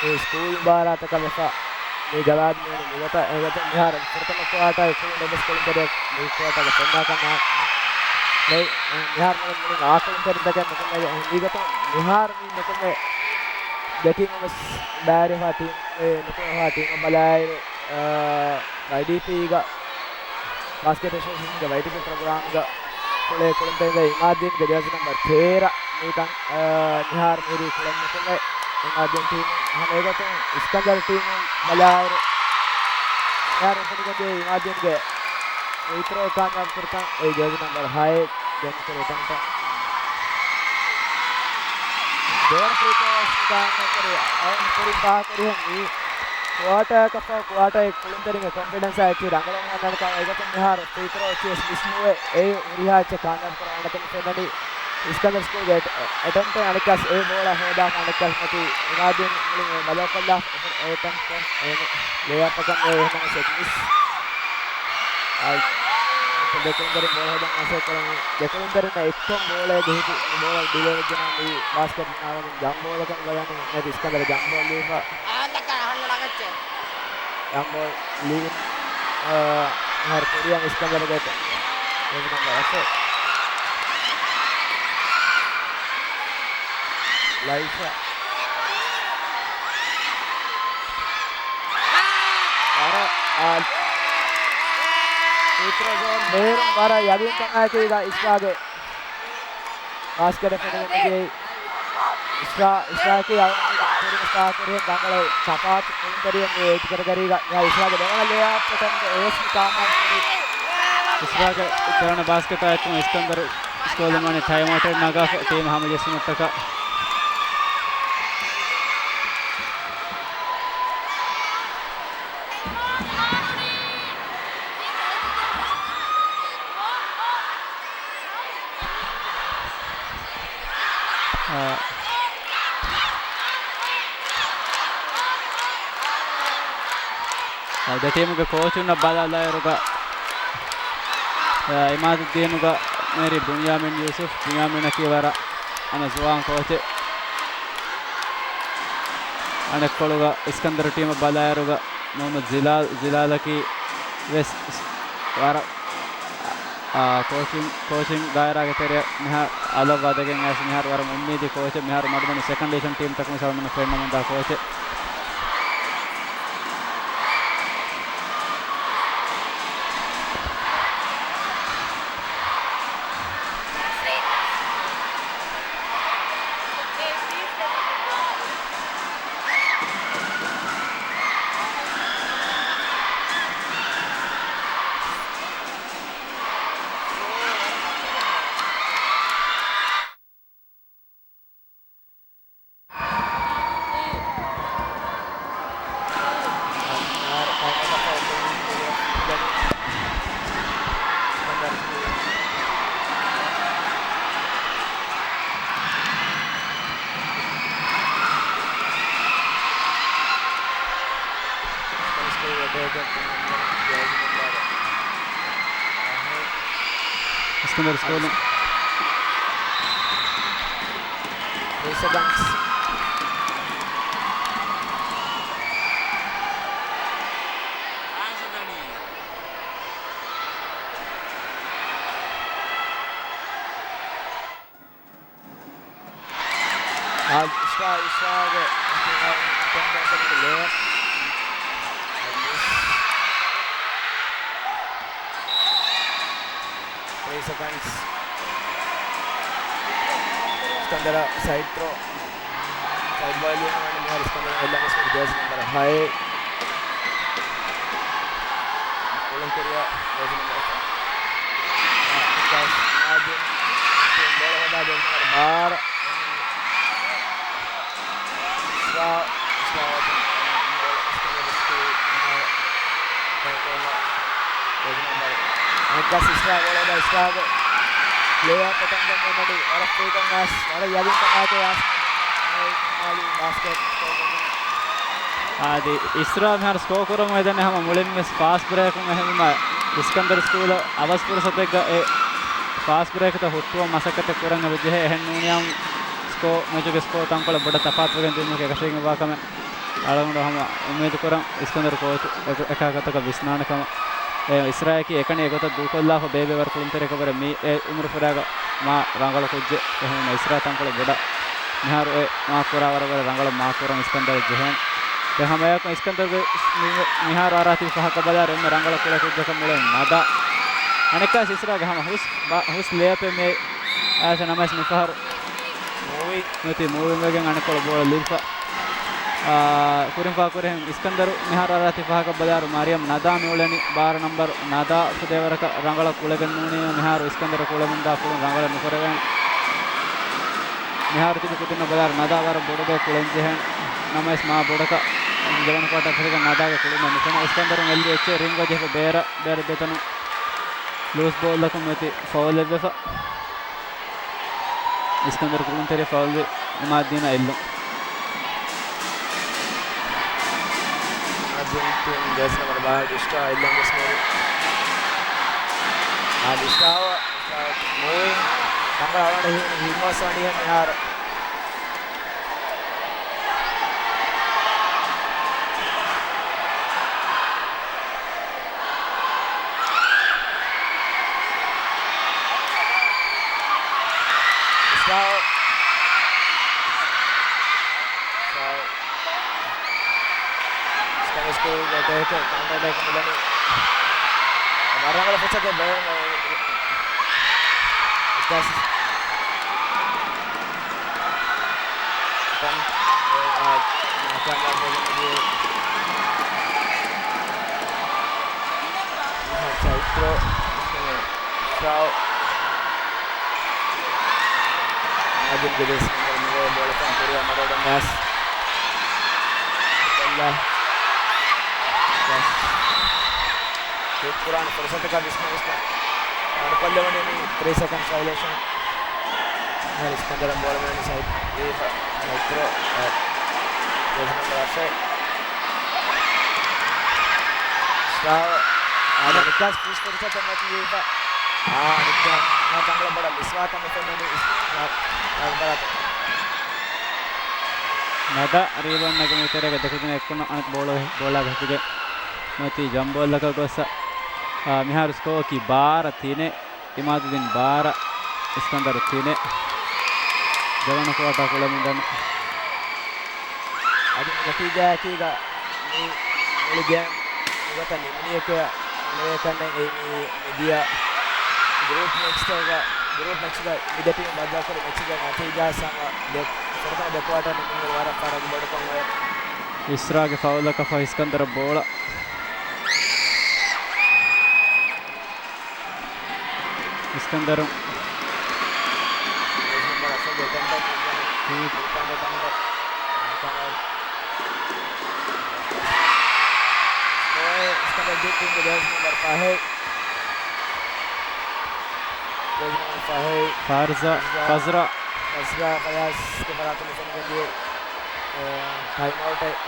މި ސްކޫލް މުބާރާތަކަށް ވެފަ މި ގަވާއިދު މިވަނީ މިގޮތަށް. އެގޮތުން މިހާރު ފުރަތަމަ ކުއާޓާގެ ކުޅުން އެއްވެސް ކުޅުންތެރިޔަކު މި ކުއާޓާގަ ފެންނާކަށް ނެތް. މިހާރު މި އާ ކުޅުންތެރިންތަކެއް ނުކުމެގެން މިގޮތުން މިހާރު މި ނުކުމެ ދެ ޓީމުން ވެސް ބައިވެރިވާ ޓީމް، އެ، ނުކުމެވާ ޓީމަށް ބަލާއިރު، އާ، ވައިޑީޕީގަ ބާސްކެޓް އެސޯސިއޭޝަންގެ ވައިޑީޕީ ޕްރޮގްރާމްގަ ކުޅޭ ކުޅުންތެރިންގެ އިމާދީންގެ ޖާޒީ ނަމްބަރު ތޭރަ މިކަން، އާ، މިހާރު މިހިރީ ކުޅެން ނުކުމެ އިމާދީން ޓީމު. ހަމަ އެގޮތުން އިސްކަންދަރު ޓީމުން ބަލާއިރު، މިހާރު ފެނިގެންދިޔަ އިމާދީންގެ ފްރީ ތްރޯ ކާމިޔާބު ކުރިތަން އެ ޖާޒީ ނަމްބަރު ހައެއް ދެން ކުރި އެޓެމްޕްޓަށް ދެވަނަ ފްރީ ތްރޯ ވެސް ކާމިޔާބު ކުރި. އަޅުގަނޑު ކުރިން ފާހަގަކުރިހެން މި ކުއާޓާއަކަށްފަހު ކުއާޓާގެ ކުޅުންތެރިންގެ ކޮންފިޑެންސް އެއްޗެއް ރަނގަޅަށް އޮންނާނެ ކަމަށް. އެގޮތުން މިހާރު ފްރީ ތްރޯ އެއްޗެއް ވެސް މިސް ނުވެ އެ ހުރިހާ އެއްޗެއް ކާމިޔާބު ކުރަން އަނެކަން ފެންނަނީ. އިސްކަންދަރު ސްކޫލްގެ އެޓެމްޕްޓެއް އަނެއްކާސް އެ ބޯޅަ ހޯދާފަ އަނެއްކާސް މަތީ އިމާދީން މުޅިން އެ ބަލަކޮށްލާފަ އެޓެމްޕްޓް ކޮށް އެ ލޭއަޕަކަށް އެ އެހެނަމަސް އެއް މިސް. އާ، ދެކުޅުންތެރިން ބޯޅަ ހޯދަން މަސައްކަތް ކުރަނީ. ދެކުޅުންތެރިންނަށް އެއްކޮށް ބޯޅަ ޖެހިފި މި ބޯޅަ ޑިލޭ ވެއްޖެނަމަ މި ބާސްކެޓް ބުނާލަމުން ޖަމްޕް ބޯޅަކަން ބަލަނީ އުންމެދު އިސްކަންދަރ ޖަމްޕް ބޯޅަ ލީފަ. އަނބޯ ލީ، އާ، މިހާރު ކުރިއަށް އިސްކަންދަރުގެ ޖާޒީ ނަމްބަރު އަށެއް. ލައިޝާ. ވަރަށް، އާ، ފްރީ ތްރޯ ޒޯން ބޭރުން ވަރަށް ޔަގީންކަމާއެކީގަ އިސްރާގެ ބާސްކެޓަށް ފެނިގެން ދިޔައީ. އިސްރާ، އިސްރާއަކީ އަޅުގަނޑު ކުރިން ފާހަގަކުރިހެން ރަނގަޅު ތަފާތު ކުޅުންތެރިއެއް މި އެއް ކެޓަގަރީގަ. މިހާރު އިސްރާގެ ދެވަނަ ލޭއަޕް އެޓެމްޕްޓް އެވެސް ކާމިޔާބު ކުރީ. އިސްރާގެ ދެވަނަ ބާސްކެޓާ އެކު އިސްކަންދަރު ސްކޯލު މާނި ޓައިމް އައުޓެއް ނަގާފަ ޓީމް ހަމަޖެއްސުމަށްޓަކާ. އާ، އާ، ދެ ޓީމުގެ ކޯޗުންނަށް ބަލާލާއިރުގަ، އާ، އިމާދުއްދީނުގަ މެރި ބުންޔާމިން ޔޫސުފް، ބުންޔާމިނަކީ ވަރަށް އަންނަ ޒުވާން ކޯޗެއް. އަނެއްކޮޅުގަ އިސްކަންދަރު ޓީމަށް ބަލާއިރުގަ މުހައްމަދު ޒިލާލް، ޒިލާލަކީ ވެސް ވަރަށް، އާ، ކޯޗިން، ކޯޗިން ދާއިރާގެ ތެރެއަށް މިހާރު އަލަށް ވަދެގެން އައިސް މިހާރު ވަރަށް އުއްމީދީ ކޯޗެއް. މިހާރު މަޑުމަޑުން ސެކަންޑް ޑިވިޝަން ޓީމްތަކުން ވެސް އަޅުމެންނަށް ފެންނަމުންދާ ކޯޗެއް. އިސްކަންދަރު ސްކޫލު. ރައީސަށް ދަންސް. އާ، އިސްރާ، އިސްރާގެ ލޭ. ތްރީ ސެކަންޑްސް. ސިކަންދަރަށް ސައިޑް ތްރޯ. ސައިޑް ބޯޅަ ލިޔުން ވަނީ މިހާރު ސިކަންދަރު އެލްއެމްއެސް ޖާސްމިން ނަމްބަރު ހައެއް. ކުޅުންތެރިޔާ ޖާސްމިން ނަމްބަރު ފަ-، އާ، ނިކާސް ނާޒިމް. ބޯޅަ ހޯދާ ޖާސްމިން ނަމްބަރު ބާރަ. އިސްރާ، އިސްރާ ވަތަން ބޯޅަ ސިކަންދަރު ސްކޫލް މިހާރު ބޯޅަ ޖާސްމިން ނަމްބަރު. އަނެއްކާ އިސްރާ ބޯޅަ ހޯދާ އިސްރާގެ ޕްލޭއާ ޕެޓަން ގެންދަނީ ވަރަށް ފުރިކަން އައިސް، ވަރަށް ޔަގީންކަން އާކޭ އާސް މާލީ ބާސްކެޓް ސްކޯ ކޮށްގެން. އާދެ، އިސްރާ މިހާރު ސްކޯ ކުރަމުން އެދެން ހަމަ މުޅިން ވެސް ފާސްޓް ބްރޭކުން އެހެންވީމަ، އިސްކަންދަރު ސްކޫލަށް އަވަސް ފުރުސަތެއްގަ އެ ފާސްޓް ބްރޭކްތައް ހުއްޓުވަން މަސައްކަތެއް ކުރަން އެބަ ޖެހޭ. އެހެން ނޫނިއްޔާ ސްކޯ، މެޗުގެ ސްކޯ ތަންކޮޅެއް ބޮޑަށް ތަފާތުވެގެން ދިއުމަކީ އެކަށީގެންވާ ކަމެއް. އަޅުގަނޑު ހަމަ އުއްމީދު ކުރަން އިސްކަންދަރު ކޯޗު އެ-، އެކަހަލަ ގޮތަކަށް ވިސްނާނެ ކަމަށް. އެ އިސްރާއަކީ އެކަނި އެގޮތަށް ދޫކޮށްލާފަ ބޭބެ ވަރަށް ކުޅުންތެރިއަކަށްވުރެ މި އެ އުމުރުފުރާގަ މާ ރަނގަޅު ކުއްޖެއް. އެހެންވީމަ އިސްރާ ތަންކޮޅެއް ބޮޑަށް މިހާރު އެ މާކް ކުރާ ވަރަށް ވަރަށް ރަނގަޅަށް މާކް ކުރަން އިސްކަންދަރަށް ޖެހޭނެ. ދެން ހަމައެއާއެކު އިސްކަންދަރުގެ މި-، މިހާރު އަރާތީ ފަހަކަށް ބަލާއިރު އެންމެ ރަނގަޅަށް ކުޅޭ ކުއްޖަކަށް މިއުޅެނީ ނަދާ. އަނެއްކާ އިސްރާގެ ހަމަ ހުސް ބަ-، ހުސް ލޭއަޕެއް މި އައިސް ނަމަވެސް މިފަހަރު މޫވި. ނުތި މޫވިން ވެގެން އަނެއްކޮޅު ބޯޅަ ލިބިފަ. އާ، ކުރިން ފާ ކުރިހެން އިސްކަންދަރު މިހާރު އަރާތީ ފަހަކަށް ބަލާއިރު މަރިޔަމް ނަދާ މިއުޅެނީ ބާރަ ނަމްބަރު ނަދާ ފުދޭވަރަކަށް ރަނގަޅަށް ކުޅެގެން ނޫނީމަ މިހާރު އިސްކަންދަރަށް ކުޅެމުންދާ ކުޅުން ރަނގަޅެއް ނުކުރެވޭނެ. މިހާރު ތިބި ކުދިންނަށް ބަލާއިރު ނަދާ ވަރަށް ބޮޑު ބޭ ކުޅެން ޖެހޭނެ. ނަމަވެސް މާ ބޮޑަކަށް ދެވަނަ ކުއާޓަރ ފެށިގެން ނަދާގެ ކުޅުމެއް ނުފެނޭ. އިސްކަންދަރު އެއްލި އެއްޗެއް ރިންގަށް ޖެހިފަ ބޭރަށް ބޭރަށް ދެތަނުން ލޫސް ބޯލްއަކުން ނުވެތި ފައުލެއްވެފަ. އިސްކަންދަރު ކުޅުންތެރި ފައުލްވި އިމާދީނަށް އެއްލުން. އާޒިމް ޓީމް ޖާސް ނަމްބަރު ބާރަ އިސްޓާ އެއްލަން ގެސް މޫވި. އާ، އިސްޓާ މޫވި. ތަންގަ އަޅަނޑ ހީނު ހިންވާސް ވަނީ މިހާރު. ފައުލް. ފައުލް. ސްކަމިސް ކުރުގެ އެޓޭކް، ކައުންޓަރ އެޓޭކް މިދަނީ. ވަރަށް ރަނގަޅު ފުރުސަތެއް ބޭނުން. އެކަސް. ކަން، އާ، ނާކާމިޔާބު ވެގެން ދިޔަ. ސައިޑް ތްރޯ. ސާވް. އާދިލްގެ ޖާސް ނަމްބަރު ނުވައެއް ބޯޅަތައް ކުރިއަށް މަޑުއަޑުން އައިސް. ކޮށްލާ. ޝޫޓް ކުރާނެ ފުރުސަތަކަށް ވިސްނަ ވިސްނަ. މަޑުކޮށްލެވުނީ މި ތްރީ ސެކަންޑްސް ވަޔޮލޭޝަން. އިސްކަންދަރަށް ބޯޅަ މިވަނީ ސައިޑް ދީފަ. ސައިޑް ތްރޯ. ޖާސް ނަމްބަރު އަށެއް. ސާވް. އާ، ނިކާސް ފުރުސަތެއް ނެތި ދީފަ. އާ، ނިކާސް. ތަންގަޅަށް ބޮޑަށް ލިސްވާ ތަން އެފެންނަނީ އިސް-، އާ، އާ، ބަލާތަ. ނަދާ ރީބައުންޑް ނެގުމުގެ ތެރޭގަ ދެކުދިން އެއްކުން އަނެއް ބޯޅަ، ބޯޅައިގެ ހިފިގެން ނުވަތީ ޖަމް ބޯލަކަށް ގޮސް، އާ، މިހާރު ސްކޯއަކީ ބާރަ ތިނެއް، އިމާދުދީން ބާރަ، އިސްކަންދަރު ތިނެއް. ދެވަނަ ކުއާޓާ ކުޅެމުންދަނީ. އަދި ނަތީޖާއަކީގަ މި މުޅި ގޭމް ނުގަތާ ނިމުނީއެކޭ އުޅޭކަންނެއް އެއީ މި މިދިޔަ ގްރޫޕް މެޗްތަކުގަ، ގްރޫޕް މެޗްގަ މި ދެ ޓީމު ބައްދަލުކުރި މެޗްގެ ނަތީޖާ ހަމަ ދެ، ފުރަތަމަ ދެ ކުއާޓާ ނިމުނީ ވަރަށް ފަރަގު ބޮޑުކަމުގަ. އިސްރާގެ ފައުލަކަށް ފަހު އިސްކަންދަރަށް ބޯޅަ. އިސްކަންދަރު. ޖާޒް ނަމްބަރު އަސަދު އެޓެމްޕް އަކީ ހީޓް. އިސްކަންދަރު ޓީމުގެ ސްކޯރެއް އިސްކަންދަރު ޖާޒް ނަމްބަރު ފަހެއް. ޖާޒް ނަމްބަރު ފަހެއް. ފާރްޒާ، ފަޒްރާ. ފަޒްރާ ފަޔާޒްގެ ފަރާތުން ފެނިގެންދިޔަ، އެ، ޓައިމް އައުޓެއް.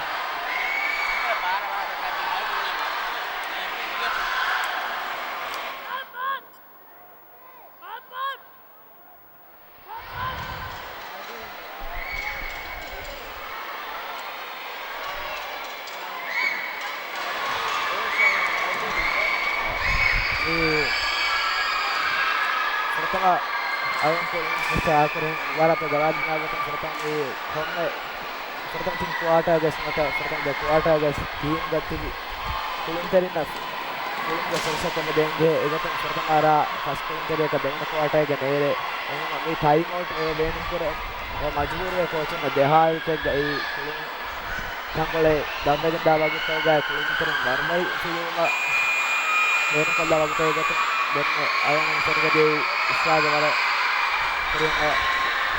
މި ފުރަތަމަ އަޅުން ކުރިން އާކުރިން ވަރަށް ގަވާދިނާ ގޮތުން ފުރަތަމަ މި ކޮންމެ ފުރަތަމަ ތިން ކުއާޓާގެ ނުވަތަ ފުރަތަމަ ދެ ކުއާޓާގެ ޓީމްގަ ތިބި ކުޅުންތެރިންނަށް ކުޅުންގެ ފުރުސަތު އެބަ ދޭންޖެހޭ. އެގޮތުން ފުރަތަމަ އަރާ ފަސް ކުޅުންތެރިޔަކަށް ދެވަނަ ކުއާޓާގެ ނޭރޭ. އެހެންވީމަ މި ޓައިމް އައުޓް އެބަ ބޭނުންކުރޭ. އެ މަޖުބޫރުވޭ ކޯޗުންނަށް ދެ ހާލަތެއްގައި ކުޅުން ތަންކޮޅެއް ދަށްވެގެންދާ ވަގުތުގައި ކުޅުންތެރިން ވަރުމަތި ފިލުވުމަށް ބޭނުންކޮށްލާ ވަގުތެއް ގޮތުން ދެންމެ އަޅުގަނޑު ފެނިގެންދިޔައީ އިސްރާގެ ވަރަށް ކުރިން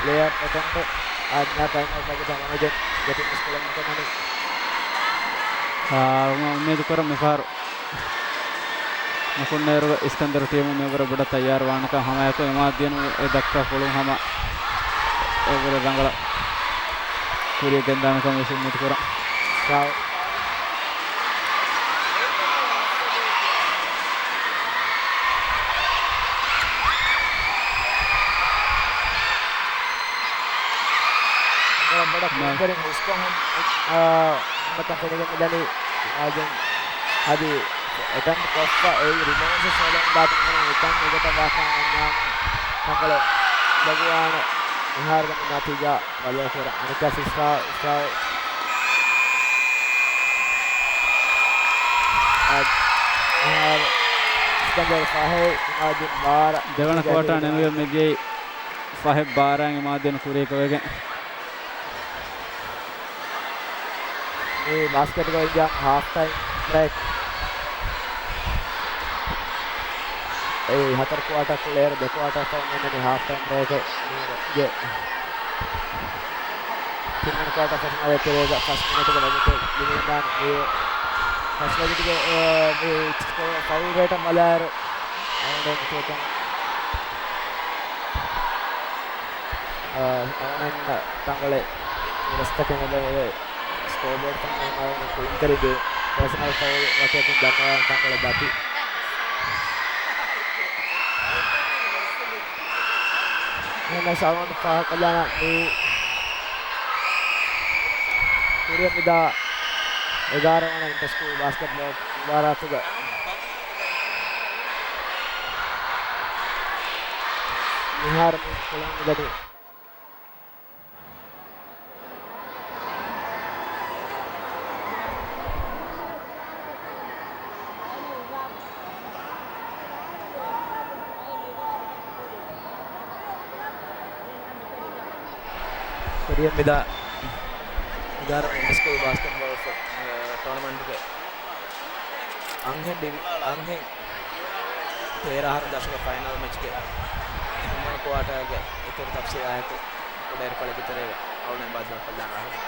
ލޭއަޕް އެޓެމްޕްޓެއް އާ މިހާ ޓައިމް އައުޓް ވަގުތަށް ވަމެގެން ދެ ޓީމު ކުޅެމުން ކަމަނީ. އާ، އުންމީދު ކުރަން މިފަހަރު ނުކުންނޭރުގަ އިސްކަންދަރު ޓީމު މިއަށްވުރެ ބޮޑަށް ތައްޔާރު ވާނެކަން. ހަމައެކު އިމާދުދީނު އެ ދައްކާ ކުޅުން ހަމަ އެއަށްވުރެ ރަނގަޅަށް ކުރިޔަށް ގެންދާނެކަން ވެސް އުއްމީދު ކުރަން. ބޮޑަށް ކުޅުންތެރިން ހުސްކޮށް ހުން، އާ، ހުންނަތަން ފެނިގެން މިދަނީ. އާ، އަދި އެޓަމްޕް ކޮށްފަ އެއީ ރިބައުންޑް ސޯލަން ދާތަން ނުކަން އެގޮތަށް ވާކަން އަންނާމު ތަންކޮޅެއް ލިބުވާނެ. މިހާރުގެ މި ނަތީޖާ ބަލައިފިއިރު އަނެއްކާ އިސްރާ، އިސްރާ، އަދި މިހާރު ސިކަންދަރު ފަހެއް، އިމާދުދީން ބާރަ. ދެވަނަ ކުއާޓާ ނިމިގެން މިދިޔައީ ފަހެއް ބާރައިން އިމާދުދީން ކުރީކޮށް ވެގެން. މި ބާސްކެޓްގަ އިންޖާ ހާފް ޓައިމް ބްރޭކް. އެއީ ހަތަރު ކުއާޓާ ކުޅޭއިރު ދެ ކުއާޓާ ފަހުން އެންނަނީ ހާފް ޓައިމް ބްރޭކެއް. މީގެ ތިންވަނަ ކުއާޓާ ފެށުމާ އެތެރޭގަ ފަސް މިނެޓުގެ ވަގުތެއް ލިބިގެންދާނެ. މި ފަސް މިނެޓުގެ، އާ، މި ސްކޯ ފައުލް ރޭޓަށް ބަލާއިރު އަޅުގަނޑު މިތޯތަން، އާ، އަޅުގަނޑު ތަންކޮޅެއް ރަސްތަކެއް އެބަ ސްކޯބޯޑްތައް މި ކުޅުންތެރިންގެ ޕާސަނަލް ފައުލް ވަކިވަކިން ދަންނަވާން ތަންކޮޅެއް ދަތި. އެހެންނަމަވެސް އަޅުގަނޑު ފާހަގަކޮށްލާނަން މި ކުރިއަށް މިދާ އެގާރަ ވަނަ އިންޓަ ސްކޫލް ބާސްކެޓްބޯޅަ މުބާރާތުގަ މިހާރު މި ކުޅެން މިދަނީ. ކުރިއަށް މިދާ އެގާރަ އިންޓަ ސްކޫލް ބާސްކެޓްބޯޅަ ޓޫނަމަންޓްގެ އަންހެން ޑިވި-، އަންހެން ތޭރަ އަހަރު ދަށުގެ ފައިނަލް މެޗްގެ ތިންވަނަ ކުއާޓާގެ އިތުރު ތަފްސީލާއެކު ކުޑައިރުކޮޅެއްގެ ތެރޭގަ އަޅުގަނޑު ބައްދަލުކޮށްލާނަން އަހަރެން.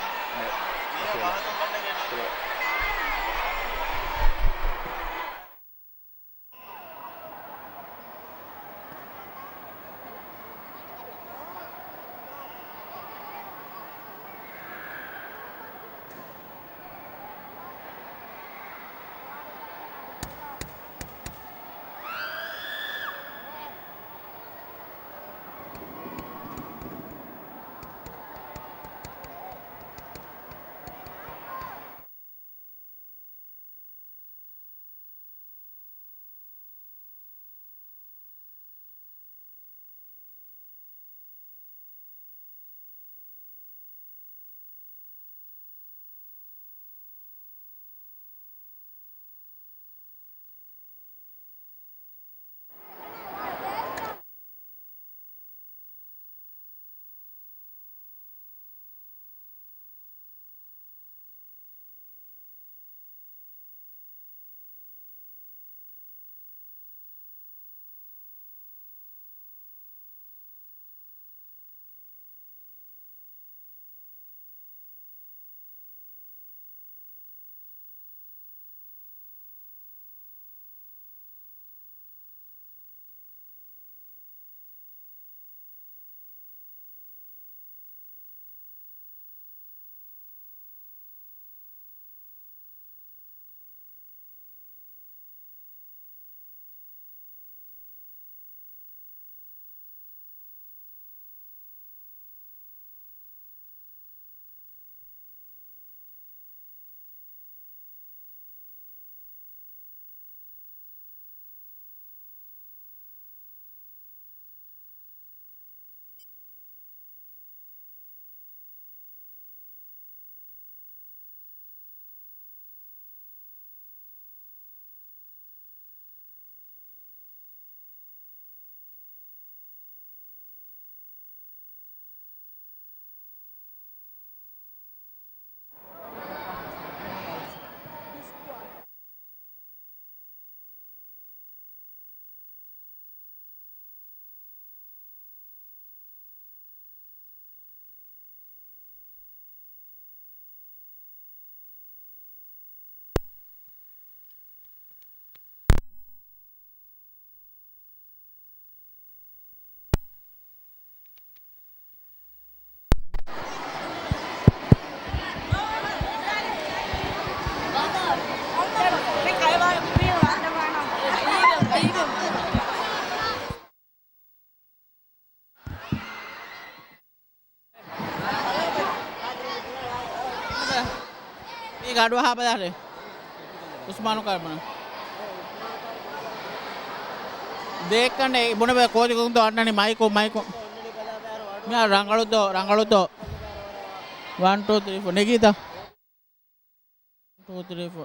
ގާޑު އަހާ ބަލާށޭ. އުސްމާނު ކާރބަނާ. ދޭއްކަނޑެ ބުނެބަ ކޯޗު ކޮންތޯ އަންނަނީ މައިކު، މައިކު. މިހާރު ރަނގަޅުތޯ، ރަނގަޅުތޯ. ވަން، ޓޫ، ތްރީ، ފޯ. ނެގީތަ؟ ޓޫ، ތްރީ، ފޯ.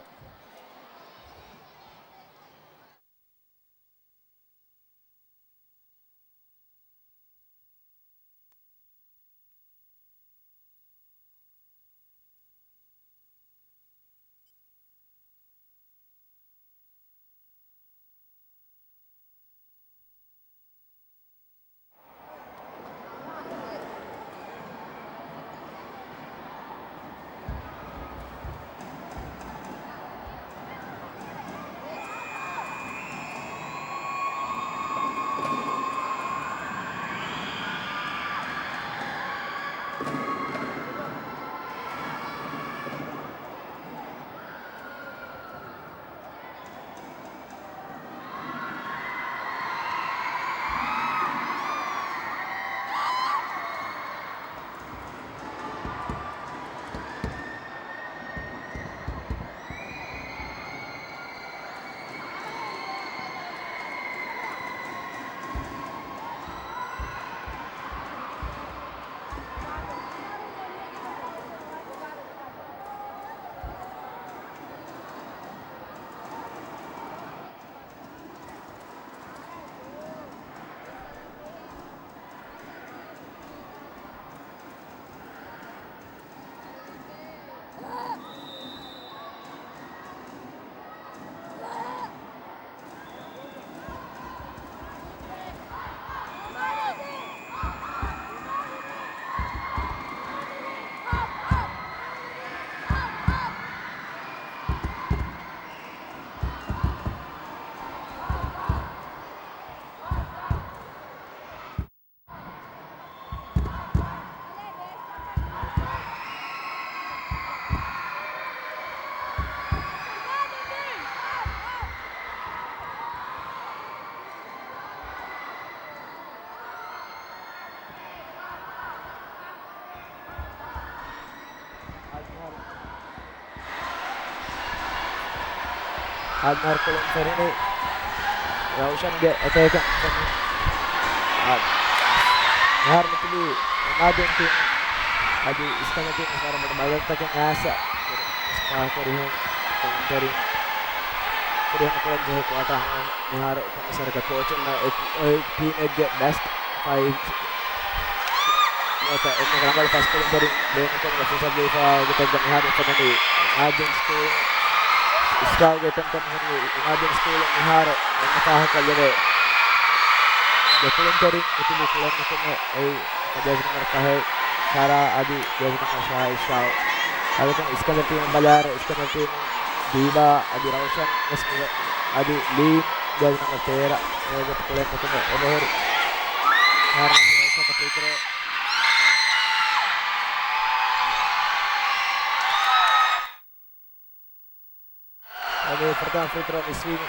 އާދި މިހާރު ކުޅުން ފެނުނީ ރައުޝަންގެ އެތޭކަށް ފެނުނީ. އާދި މިހާރު މިތިބީ އިމާދީން ޓީމް އަދި އިސްކަންދަ ޓީމް މިހާރު މަޑު މައިގަނޑުތަކެއް އައިސް ފާހަގަކުރިހެން ކުޅުންތެރިން ފުރިހަމަ ކުޅަން ޖެހޭ ކުއާޓާ ހަމަ މިހާރު ކޮމިސަރގެ ކޯޗުންނަށް އެ، އެ ޓީމެއްގެ ބެސްޓް ފައިވް ނުވަތަ އެންމެ ރަނގަޅު ފަސް ކުޅުންތެރިން ބޭނުންކުރުމުގެ ފުރުސަތު ދީފަ ވާ ގޮތެއްގަ މިހާރު އުފެދެނީ އިމާޖިން ސްކޫލް. އިސްރާގެ ތަންތަން ހުންނަ އިމާޖިން ސްކޫލް މިހާރު އެންމެ ފާހަގަކޮށްލެވޭ ދެ ކުޅުންތެރިން އިތުރު ކުޅެން ނުކުމެ އެއީ ޖާޒި ނަމްބަރު ފަހެއް ސާރާ އަދި ޖާޒި ނަމްބަރު ޝާ އިޝްރާ. އަދި އިސްކަންދަރ ޓީމު ބަލާއިރު އިސްކަންދަރ ޓީމު ދީބާ އަދި ރައުޝަން ވެސް މި އަދި ލީން ޖާޒި ނަމްބަރު ތޭރަ އެ ގޮތަށް ކުޅެން ނުކުމެ އެބަހުރި. މިހާރު ރައުޝަން ފްރީ ތްރޯ. އަދި ފުރަތަމަ ފްރީ ތްރޯ މިސްވީމު.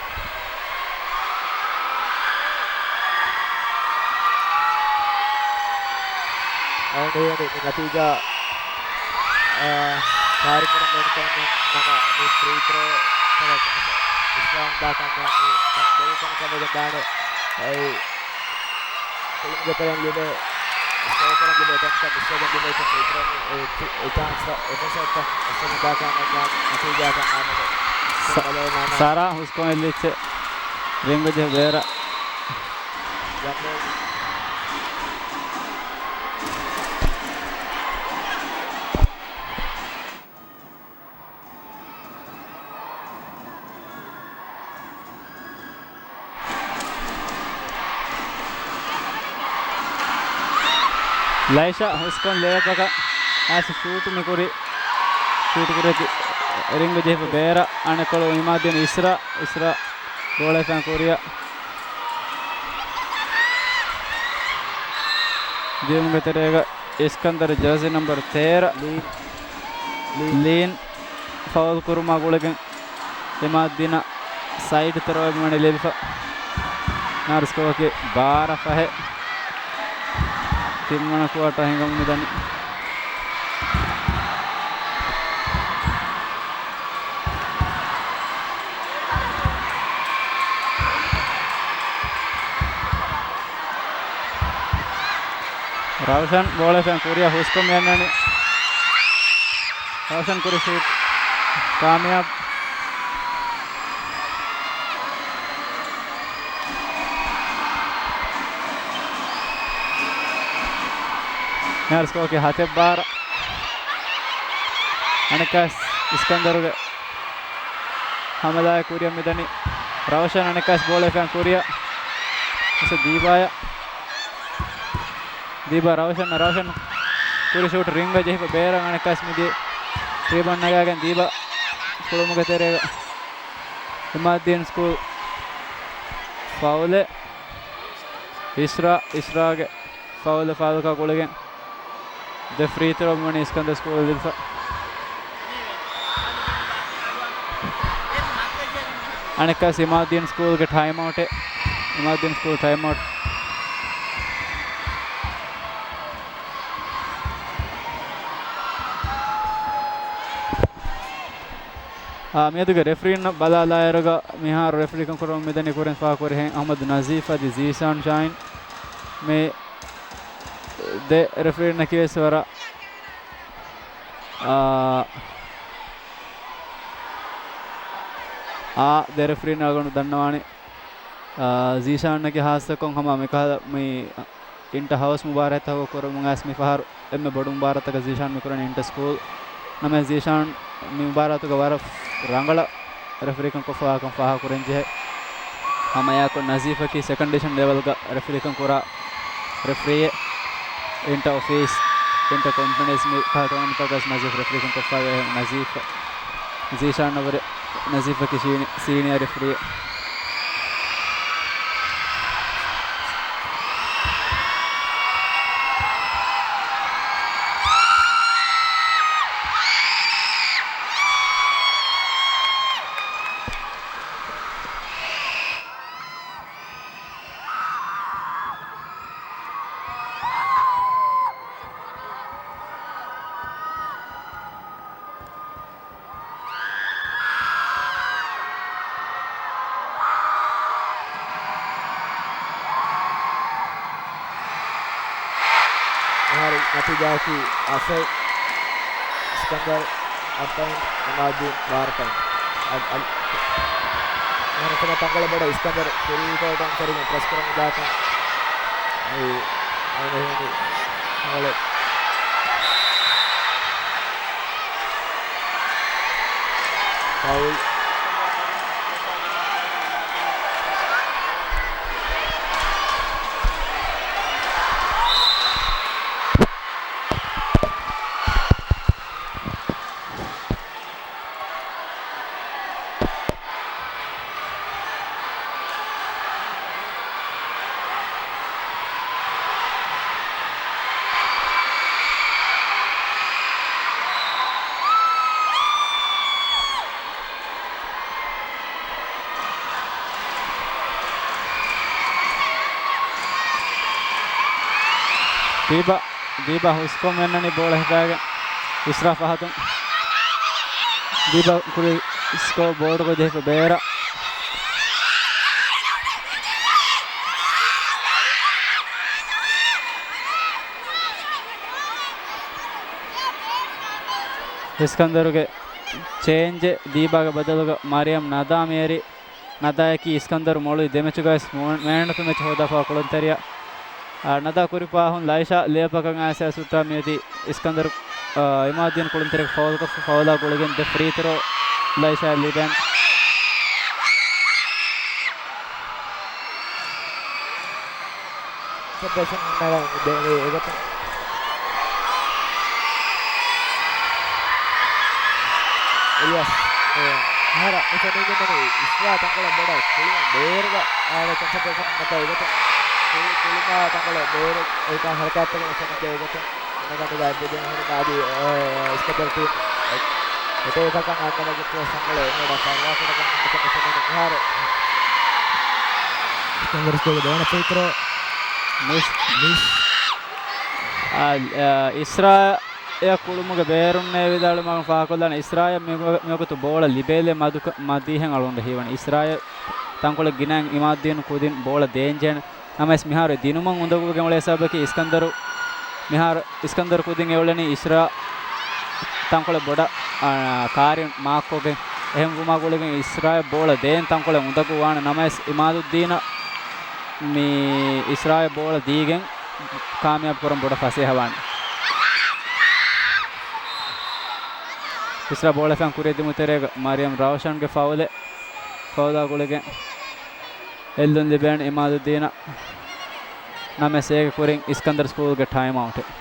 އަޅުގަނޑު ހީވަނީ މި ނަތީޖާ، އާ، ކާރިކުރަން ބޭނުންކަމެއް ނަމަ، މި ފްރީ ތްރޯ ތަކަށް މިސްވާން ދާކަން މި ތަން ބޮޑުކަމަކަށް ވެގެން ދާނެ. އެއީ ކުޅުމުގެ ތެރެއިން ލިބޭ، ސްކޯރ ކުރަން ލިބޭ ތަންތަން މިސްވެގެން ލިބޭ ފްރީ ތްރޯ މި އެ ޗި-، އެ ޗާންސް އެ ފުރުސަތުތައް މިސްވެގެން ދާކަން ނަތީޖާއަކަށް ނާމެގެ. ސަ-، ބަލައި ނާނާ. ސާރާ ހުސްކޮށް އެއްލިއްޗެ ރިންގު ޖެހި ބޭރަށް. ޔަމީން. ލައިޝާ ހުސްކޮން ލޭއަކަކަށް އައިސް ޝޫޓު މިކުރި، ޝޫޓު ކުރިއަކީ ރިންގު ޖެހިފަ ބޭރަށް އަނެއްކޮޅު އިމާދީން އިސްރާ، އިސްރާ ގޯޅަށް ފަން ކުރިއަށް ދިޔުމުގެ ތެރޭގަ އިސްކަންދަރު ޖާޒީ ނަމްބަރު ތޭރަ ލީން، ލީން. ލީން ފައުލް ކުރުމާ ގުޅިގެން އިމާދީނަށް ސައިޑް ތެރޭއެއް މިވަނީ ލިބިފަ. މިހާރު ސްކޯއަކީ ބާރަ ފަހެއް. ތިންވަނަ ކުއާޓާ ހިނގަމުން މިދަނީ. ރައުޝަން ބޯޅަ ފެން ކުރިއަށް ހުސްކޮށް މިއަންނަނީ. ރައުޝަން ކުރި ޝޫޓް ކާމިޔާބު. މިހާރު ސްކޯރަކީ ހަތެއް ބާރަ. އަނެއްކާސް އިސްކަންދަރުގެ ހަމަލާއެއް ކުރިއަށް މިދަނީ. ރައުޝަން އަނެއްކާސް ބޯޅަ ފެން ކުރިއަށް. އަސް ދީބާޔަށް. ދީބާ ރައުޝަން، ރައުޝަން ކުރި ޝޫޓް ރިންގަށް ޖެހިފަ ބޭރަށް އަނެއްކާސް މިދިޔަ ރީބަން ނަގާގެން ދީބާ ކުޅުމުގެ ތެރޭގަ އިމާދީން ސްކޫލް ފައުލެއް. އިސްރާ، އިސްރާގެ ފައުލެއް ފާލަކާ ގުޅިގެން ދެ ފްރީ ތްރޯ މިވަނީ އިސްކަންދަރު ސްކޫލް ލިބިފަ. އަނެއްކާސް އިމާދީން ސްކޫލްގެ ޓައިމް އައުޓެއް. އިމާދީން ސްކޫލް ޓައިމް އައުޓް. އާ، މިއަދުގެ ރެފްރީންނަށް ބަލާލާއިރުގަ މިހާރު ރެފްރީކަން ކުރަމުން މިދަނީ ކުރިން ފާހަގަކުރިހެން އަހްމަދު ނަޒީފް އަދި ޒީޝާން ޝާހިން. މި ދެ ރެފްރީންނަކީ ވެސް ވަރަށް، އާ، އާ، ދެ ރެފްރީން އަޅުގަނޑު ދަންނަވާނީ. އާ، ޒީޝާންއަކީ ހާއްސަކޮށް ހަމަ މިކަހަލަ މި އިންޓަ ހައުސް މުބާރާތްތަކުގަ ކުރަމުން އައިސް މި ފަހަރު އެންމެ ބޮޑު މުބާރާތަކަށް ޒީޝާން މި ކުރަނީ އިންޓަ ސްކޫލް. ނަމަވެސް ޒީޝާން މި މުބާރާތުގަ ވަރަށް ރަނގަޅަށް ރެފްރީކަން ކޮށްފަވާކަން ފާހަގަކުރަންޖެހޭ. ހަމައެއާއެކު ނަޒީފަކީ ސެކަންޑް ޑިވިޝަން ލެވެލްގަ ރެފްރީކަން ކުރާ ރެފްރީއެއް. އިންޓަ އޮފީސް، އިންޓަ ކޮންފަރެންސް މި ކަހަލަ ޓޫނަމެންޓްތަކުގަސް ނަޒީފް ރެފްރީކަން ކޮށްފަވޭ. ނަޒީފް، ޒީޝާންއަށްވުރެ ނަޒީފަކީ ސީނި-، ސީނިއަރ ރެފްރީއެއް. މިހާރު ނަތީޖާއަކީ އަސަލް އިސްކަންދަރު އަށް ޕޮއިންޓް، އިމާދީން ބާރަ ޕޮއިންޓް. އަލް-، އަލް-، މިހާރު ތަންކޮޅެއް ބޮޑަށް އިސްކަންދަރު ފްރީ ތްރޯ ކަން ފެރިގެން ޕްރެސް ކުރަމުން ދާކަން. އެ، އަޅުގަނޑު ހިމެނި ތަންކޮޅެއް. ފައުލް. ދީބާ، ދީބާ ހުސްކޮށް މިއަންނަނީ ބޯޅަ ހިފާގެން އިސްރާ ފަހަތުން. ދީބާ ކުރި ސްކޯ ބޯޑުގަ ޖެހިފަ ބޭރަށް. އިސްކަންދަރުގެ ޗޭންޖެއް، ދީބާގެ ބަދަލުގަ މަރިޔަމް ނަދާ މިއެރި. ނަދާއަކީ އިސްކަންދަރު މޮޅުވި ދެ މެޗުގައި ވެސް މޯ-، މޭން އޮފް ދަ މެޗް ހޯދާފަ ކުޅުންތެރިޔާ. އާ، ނަދާ ކުރި ފާހުން ލައިޝާ ލިޔެފަކަން އައިސް އައިސް ހުއްޓާ މިއަދި އިސްކަންދަރު، އާ، އިމާދީން ކުޅުންތެރިޔާ ފައުލްކޮށްފަ ފައުލާ ގުޅިގެން ދެ ފްރީ ތްރޯ ލައިޝާއަށް ލިބެން. ކޮންސެންޓްރޭޝަން ހުންނަވަން ދޭނެ އެގޮތުން. އެލިޔަސް، އެ، މިހާރަށް މި ފެނިގެންދަނީ އިސްރާ ތަންކޮޅެއް ބޮޑަށް ކުޅުމުން ބޭރުގަ އާދެ ކޮންސެންޓްރޭޝަން ނަތާ އެގޮތުން. ކު-، ކުޅުމާ ތަންކޮޅެއް ބޭރު އެކާ ހަރަކާތްތަކުން ފެނިގެން އެގޮތުން. ނަގަނޑުގައި ބެދެން ހުރި މާދީ، އަ، އިސްކަންދަރު ޓީމް އެ-، އެޓޭކަކަށް އަންނަ ވަގުތު ސަނގަޅެ އެނގޭ ފަރުވާކުޑަކަށް ނުކަން ފެނުނު މިހާރު. ސަނގަރުސްކޯގެ ދެވަނަ ފްރީ ތްރޯ މިސް. މިސް. އާ، އާ، އިސްރާއަށް ކުޅުމުގެ ބޭރުންނޭ ވިދާޅުވުމަށް ފާހަގަކޮށްލާނެ. އިސްރާއަށް މި-، މިވަގުތު ބޯޅަ ލިބޭލެއް މަދުކަ-، މަދީހެން އަޅުގަނޑު ހީވަނީ. އިސްރާއަށް ތަންކޮޅެއް ގިނައިން އިމާދީން ކުދިން ބޯޅަ ދޭންޖެހޭނެ. ނަމަވެސް މިހާރު ދިނުމަށް އުނދަގޫވެގެން އުޅޭ ސަބަބަކީ އިސްކަންދަރު މިހާރު އިސްކަންދަރު ކުދިން އެއުޅެނީ އިސްރާ ތަންކޮޅެއް ބޮޑަށް، އާ، ކާރިން މާކްކޮށްގެން. އެހެންވުމާ ގުޅިގެން އިސްރާއަށް ބޯޅަ ދޭން ތަންކޮޅެއް އުނދަގޫވާނެ ނަމަވެސް، އިމާދުއްދީނަށް މި އިސްރާއަށް ބޯޅަ ދީގެން ކާމިޔާބު ކުރަން ބޮޑަށް ފަސޭހަވާނެ. އިސްރާ ބޯޅަ ފެން ކުރިއަށް ދިމު ތެރޭގަ މަރިޔަމް ރައުޝަންގެ ފައުލެއް، ފައުލާ ގުޅިގެން އެއްލުން ލިބޭނެ އިމާދުއްދީނަށް. ނަމަވެސް އޭގެ ކުރިން އިސްކަންދަރު ސްކޫލްގެ ޓައިމް އައުޓެއް.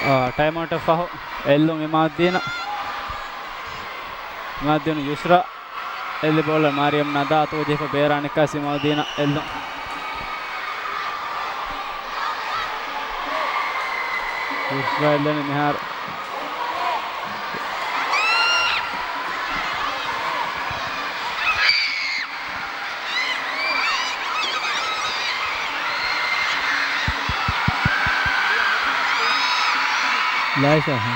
އާ، ޓައިމް އައުޓަށް ފަހު އެއްލުން އިމާދުއްދީނަށް. އިމާދުއްދީނު ޔުސްރާ. އެއްލި ބޯޅަ މާރިޔަމް ނަދާ ތޯޖިހިކޮށް ބޭރާ ނިއްކާ ސިމާދީނަށް އެއްލުން. އިސްރާއީލް ދެން މިހާރު. ލާއިފާ، ހަ.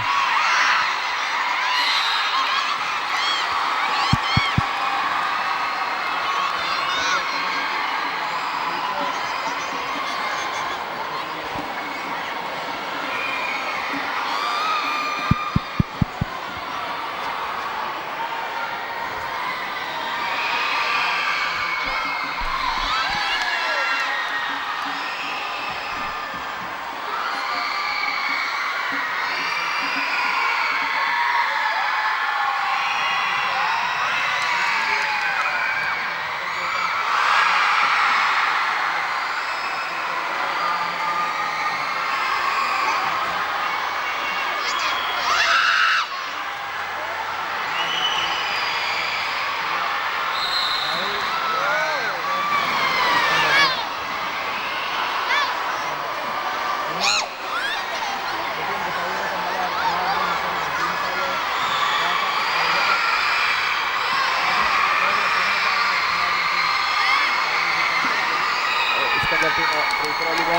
އިސްކަންދަރު ޓީމަށް ފްރީ ތްރޯ ލިބޭ.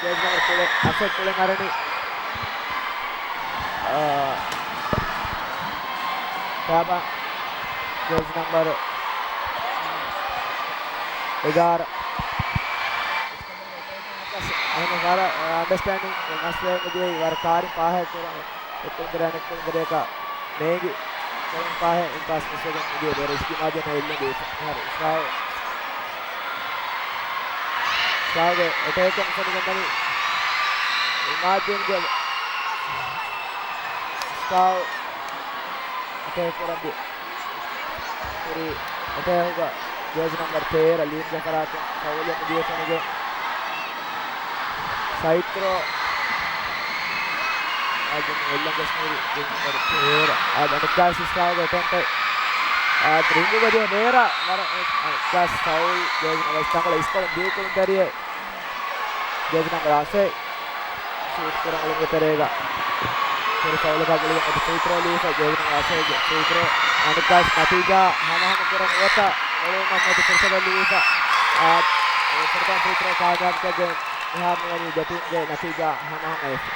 ޖާޒް ނަމްބަރު ކުޅެ، އަސަދް ކުޅެން އަރަނީ، އާ، ކާބާ، ޖާޒް ނަމްބަރު އެގާރަ. އަހަން ވަރަށް އަންޑަސްޓޭންޑިން މަސްވެ މިދިޔައީ ވަރަށް ކާރިން ފާހަގަ ކުރަން އެއްކޮޅުން ދެރަ އަނެއްކޮޅުން ދެރަޔަކަށް ނޭނގި ކޮޅުން ފާހެ އިންޕާސް މިސްވެގެން މިދިޔަ ބޭރަށް އިސްކިމާޖެއް ނެއްލެން ދީފަ. މިހާރު އިސްރާއިލް ސްކާވްގެ އެޓޭކަށް މިފޮނިގެންދަނީ އިމާދީންގެ ސްކާވް އެޓޭކް ކުރަން ދިޔަ. ކުރި އެޓޭކުގަ ޖާޒީ ނަމްބަރު ތޭރަ ލީންގެ ފަރާތުން ފައުލެއް މިދިޔަ ފޮނިގެން. ސައިތްރޯ އާދެ އެއްލަން ގެސްމީރި ޖާޒީ ނަމްބަރު ތޭރަ. އާދެ އަނެއްކާސް ސްކާވްގެ އެޓެމްޕްޓެއް. އާދެ ރިނގުގަ ދިޔަ ބޭރަށް ވަރަށް އަނެއްކާސް ފައުލް ޖާޒީ ނަމްބަރު ތަންކޮޅެއް އިސްކޮޅުން ދިޔަ ކުޅުންތެރިއެއް. ޖާޒީ ނަމްބަރު އަށެއް ޝޫޓް ކުރަން އުޅުމުގެ ތެރޭގަ ކުރި ފައުލަކާ ގުޅިގެން އަދި ފްރީ ތްރޯ ލީފަ ޖާޒީ ނަމްބަރު އަށެއްގެ ފްރީ ތްރޯ. އަނެއްކާސް ނަތީޖާ ހަމަހަމަ ކުރަން ނުވަތަ އޮޅުވުމަށް ނެތި ފުރުސަތެއް ލިބިފަ. އާ، އެ ފުރަތަމަ ފްރީ ތްރޯ ކާމިޔާބުކޮށްގެން މިހާރު މިވަނީ ދެ ޓީމްގެ ނަތީޖާ ހަމަހަމަ ވެފަ.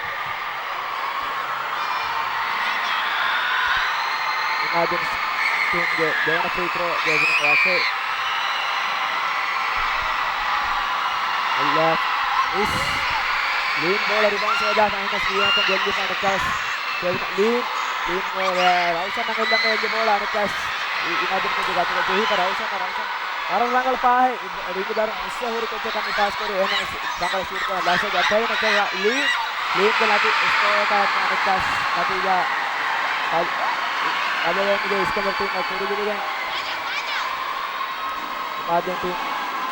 އިމާދީން ޓީމްގެ ދެވަނަ ފްރީ ތްރޯ ޖާޒީ ނަމްބަރު އަށެއް. އެއްލާ މިސް. ލީން ބޯޅަ ރިބައުންޑް ސޯދާފަ އެހެނަސް ލީނަކަށް ގެއްލިފަ އަނެއްކާސް. ލީން، ލީން ރައުޝަން އަނގެއްލަމެ އެއްލި ބޯޅަ އަނެއްކާސް އިމާދީން ކުއްޖެއް ގަތުގަ ޖެހިފަ ރައުޝަން، ރައުޝަން ވަރަށް ރަނގަޅު ފާހެއް ރިނގު ދަރުން އުއްސަ ހުރި ކުއްޖެއް ކަމި ފާސް ކުރި އެހެނަސް ރަނގަޅު ޝޫޓް ކުރަން ލަސެގެ އަތް ހަވީނަ ލީން، ލީންގެ ނަތި ސްކޯރަކާ އަނެއްކާސް ނަތީޖާ ބަދަލުވެމުގެ އިސްކަންދަރު ޓީމަށް ކުރި ލިބިގެން އިމާދީން ޓީމް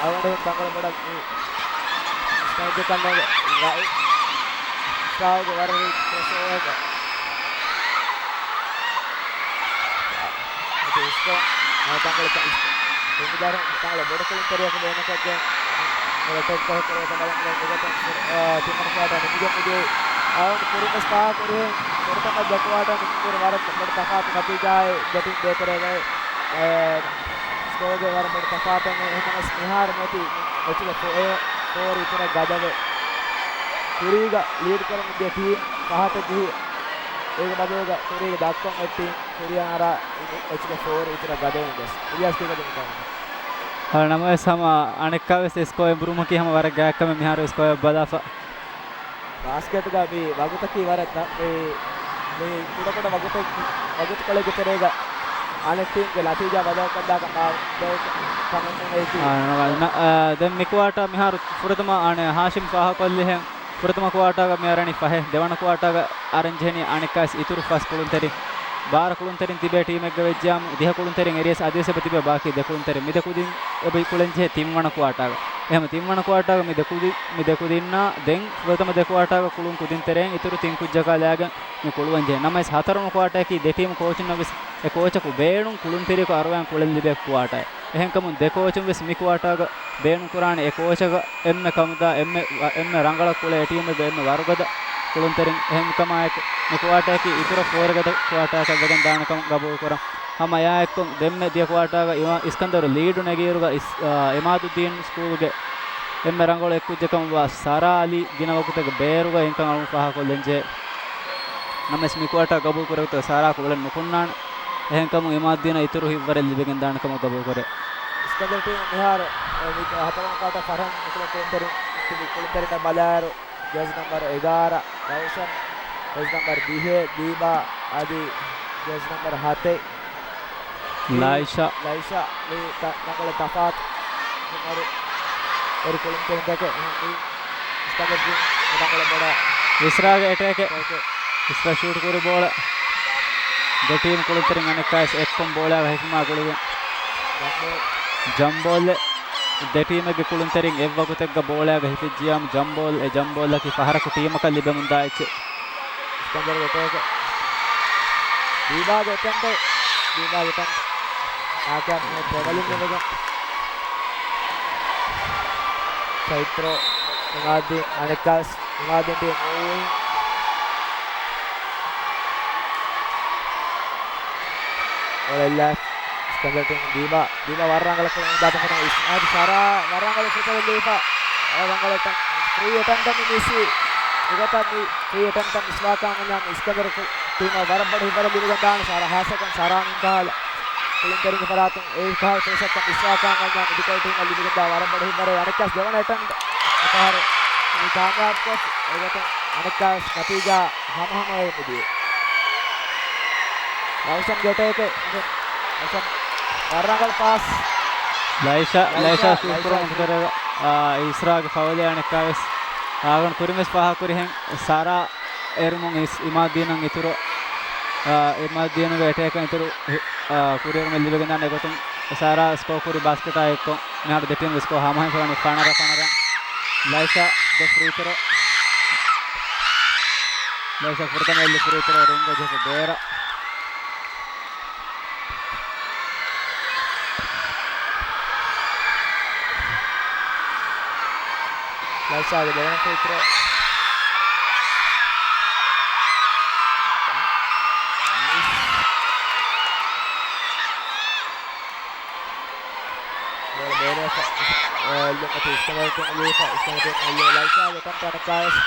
އަޅުގަނޑު ތަންކޮޅެއް ބޮޑަށް މި ސްޓައިގް ކަންނޭގެ ރައި ސްޓާގެ ވަރަށް ކްރޮސް އޯވަރ އަދި އިސްކޯ ތަންކޮޅެއް ތަންކޮޅެއް ބޮޑު ކުޅުންތެރިޔަކު ބޭނުންކޮށްގެން އެޓެކް ކޮށް ކުރި އެކަމަށް ނުގަތުން ތިންވަނަ ކުއާޓާ ނިމިގެން މިދިޔަ އައުން ކުރިންވެސް ފާހަގަކުރިހެން ފުރަތަމަ ދެ ކުއާޓާ ނިމުމުރެ ވަރަށް ބޮޑު ތަފާތު ނަތީޖާއެއް ދެ ޓީމް ދޭތެރޭގައި ސްކޯގެ ވަރަށް ބޮޑު ތަފާތެއް ނެތް. އެހެނަސް މިހާރު މިއޮތީ މެޗުގެ ފޯ-، ފޯރު އިތުރަށް ގަދަވެ، ކުރީގަ ލީޑް ކުރަމުން ދިޔަ ޓީމް ފަހަތަށް ޖެހި، އޭގެ ބަދަލުގަ ކުރީގެ ދައްކަން އޮތް ޓީމް ކުރިއަށް އަރާ މެޗުގެ ފޯރު އިތުރަށް ގަދަވެ ވެސް. އިލްޔާސް ކީކަ ދެން ނަމަވެސް ހަމަ އަނެއްކާވެސް ސްކޯ އެނބުރުމަކީ ހަމަ ވަރަށް ގާތްކަމެއް މިހާރު ސްކޯއެއް ބަލާފަ. ބާސްކެޓްގަ މި ވަގުތަކީ ވަރަށް ތަ-، މި، މި ކުޑަކުޑަ ވަގުތެއް، ވަގުތުކޮޅެއްގެ ތެރޭގަ އަނެއް ޓީމްގެ ނަތީޖާ ބަދަލުކޮށްލާކަށް މާ ބޭ ކަމެއް ނޫން އޭތި. އާ، ނަމަ-، ނަ-، އާ، ދެން މި ކުއާޓާ މިހާރު ފުރަތަމަ އަނެއް ހާޝިމް ފާހަގަކޮށްލިހެން ފުރަތަމަ ކުއާޓާގަ މި އަރަނީ ފަހެއް، ދެވަނަ ކުއާޓާގަ އަރަން ޖެހެނީ އަނެއްކާސް އިތުރު ފަސް ކުޅުންތެރިން. ބާރަ ކުޅުންތެރިން ތިބޭ ޓީމެއްގަ ވެއްޖިޔާމު، ދިހަ ކުޅުންތެރިން އެރިޔަސް އަދިވެސް އެބަ ތިބޭ ބާކީ ދެ ކުޅުންތެރިން. މި ދެ ކުދިން އެބަ ކުޅެން ޖެހޭ ތިންވަނަ ކުއާޓާގަ. އެހެން ތިންވަނަ ކުއާޓާގަ މި ދެ ކުދި-، މި ދެ ކުދިންނާ ދެން ފުރަތަމަ ދެ ކުއާޓާގަ ކުޅުން ކުދިން ތެރެއިން އިތުރު ތިން ކުއްޖަކާ ލާގެން މި ކުޅުވަން ޖެހޭ. ނަމަވެސް ހަތަރުވަނަ ކުއާޓާއަކީ ދެ ޓީމު ކޯޗުންނަށް ވެސް އެ ކޯޗަކު ބޭނުން ކުޅުންތެރިޔަކު އަރުވައިން ކުޅެން ލިބޭ ކުއާޓާއެއް. އެހެންކަމުން ދެ ކޯޗުން ވެސް މި ކުއާޓާގަ ބޭނުން ކުރާނެ އެ ކޯޗަކަށް އެންމެ ކަމުދާ، އެންމެ ވަ-، އެންމެ ރަނގަޅަށް ކުޅޭ ޓީމެއްގެ އެންމެ ވަރުގަދަ ކުޅުންތެރިން. އެހެންކަމާއެކު، މި ކުއާޓާއަކީ އިތުރަށް ފޯރިގަދަ ކުއާޓާއަކަށް ވެގެން ދާނެ ކަމަށް ގަބޫލުކުރަން. ހަމަ އެއާއެއްކޮށް، ދެންމެ ދިޔަ ކުއާޓާގަ އިމާ-، އިސްކަންދަރު ލީޑު ނެގިއިރުގަ އިސް-، އާ، އިމާދުއްދީން ސްކޫލުގެ އެންމެ ރަނގަޅު އެއްކުއްޖެއް ކަމަށްވާ ސަރާ އަލީ ގިނަ ވަގުތެއްގެ ބޭރުގަ އެންކަން އަޅުން ފާހަގަކޮށްލަންޖެހޭ. ނަމަވެސް މި ކުއާޓާ ގަބޫލު ކުރެވިތޯ ސާރާ ކުޅެން ނުކުންނާނެ. އެހެންކަމުން އިމާދުއްދީނަށް އިތުރު ހިތްވަރެއް ލިބިގެން ދާނެ ކަމަށް ގަބޫލު ކުރޭ. އިސްކަންދަރު ޓީމު މިހާރު، އެ، މި ހަތަރުވަނަ ކުއާޓާ ފަހަން ނުކުޅެ ކުޅުންތެރިން، ތިބި ކުޅުންތެރިންނަށް ބަލާއިރު، ޖާޒީ ނަމްބަރު އެގާރަ ރައުޝަން، ޖާޒީ ނަމްބަރު ދިހަ ދީބާ އަދި ޖާޒީ ނަމްބަރު ހަތެއް ލައިޝާ. ލައިޝާ މި ތަ-، ތަންކޮޅެއް ތަފާތު އުމަރު އެރި ކުޅުންތެރިންތަކެއް އެހެން މި އިސްކަންދަރު ޓީމު ތަންކޮޅެއް ބޮޑަށް. އިސްރާގެ އެޓޭކެއް. އެޓޭކެއް. އިސްރާ ޝޫޓް ކުރި ބޯޅަ ދެ ޓީމް ކުޅުންތެރިން އަނެއްކާވެސް އެއްކޮށް ބޯޅައާ ހިފުމާ ގުޅިގެން. ޖަމްބޯލް. ޖަމްބޯލް ދެ ޓީމެއްގެ ކުޅުންތެރިން އެއްވަގުތެއްގަ ބޯޅައާ ހިފިއްޖިޔާމު ޖަމްބޯލް، އެ ޖަމްބޯލްއަކީ ފަހަރަކު ޓީމަކަށް ލިބެމުންދާ އެއްޗެއް. އިސްކަންދަރުގެ އެޓޭކެއް. ދީބާގެ އެޓެމްޕްޓެއް. ދީބާގެ އެޓެމްޕްޓް. ނާކާމިޔާބު ޕެނަލްޓީ ލިބިގެން. ސައިތްރޯ އިމާދީން އަނެއްކާސް އިމާދީން ޓީމް މޫވިން. އޮޅެއްލާ އިސްކަންދަރު ޓީމް ދީބާ. ދީބާ ވަރަށް ރަނގަޅަށް ކުޅެން ދާތަން ފަދަ އިސް-، އަދި ސަރާ ވަރަށް ރަނގަޅު ފުރުސަތެއް ލިބިފަ. ވަރަށް ރަނގަޅަށް ޓަން-، ފްރީ އެޓެމްޕްޓަށް މި މިސްވި. ނުވަތަ މި ފްރީ އެޓެމްޕްޓަށް މިސްވާކަމަށް ވަންޏާ މި އިސްކަންދަރު ކު-، ޓީމަށް ވަރަށް ބޮޑު ހިތްވަރެއް ލިބިގެން ދާނެ. ސަރާ ހާއްސަކޮށް ސަރާ މިން ކަހަލަ ކުޅުންތެރިންގެ ފަރާތުން އެ ކަހަލަ ފުރުސަތަކަށް މިސްވާކަމަށް ވަންޏާ މި ދެކޮޅު ޓީމަށް ލިބިގެން ދާ ވަރަށް ބޮޑު ހިތްވަރެއް. އަނެއްކާސް ދެވަނަ އެޓެމްޕްޓް އެފަހަރު މި ކާމިޔާބުކޮށް އެގޮތުން އަނެއްކާސް ނަތީޖާ ހަމަހަމަ ވެ މިދިޔަ. ރައުޝަންގެ އެޓޭކެއް. ރައުޝަން ވަރަށް ރަނގަޅު ޕާސް. ލައިޝާ، ލައިޝާ، ލައިޝާ ޝޫޓް ލައިޝާ ކުރަމުން ޝޫޓް. ތެރޭގަ. އާ، އިސްރާގެ ފައުލެއް އަނެއްކާވެސް އާގަނޑު ކުރިންވެސް ފާހަގަކުރިހެން ސަރާ އެރުމުން އިސް-، އިމާދީނަށް އިތުރު، އާ، އިމާދީނުގެ އެޓޭކަށް އިތުރު ހި-، އާ، ކުރިއެރުމެއް ލިބިގެންދާނެ. އެގޮތުން ސަރާ ސްކޯ ކުރި ބާސްކެޓާ އެއްކޮށް މިހާރު ދެ ޓީމްގެ ސްކޯ ހަމަހިފަވަނީ ފަނަރަ ފަނަރަ. ލައިސާ ދެ ފްރީ ތަރޯ. ލައިސާ ފުރަތަމަ އެއްލި ފްރީ ތަރޯ ރިންގް ޖެހިފަ ބޭރަށް. ލައިސާގެ ދެވަނަ ފްރީ ތަރޯ. ބޯޅަ ބޭރަށް އެއްލުމަތީ އިސްކަންދަރު ޓީމަށް ލިބިފަ، އިސްކަންދަރު ޓީމަށް އެއްލުން ލައިސާގެ ކަންތައް އަނެއްކާވެސް.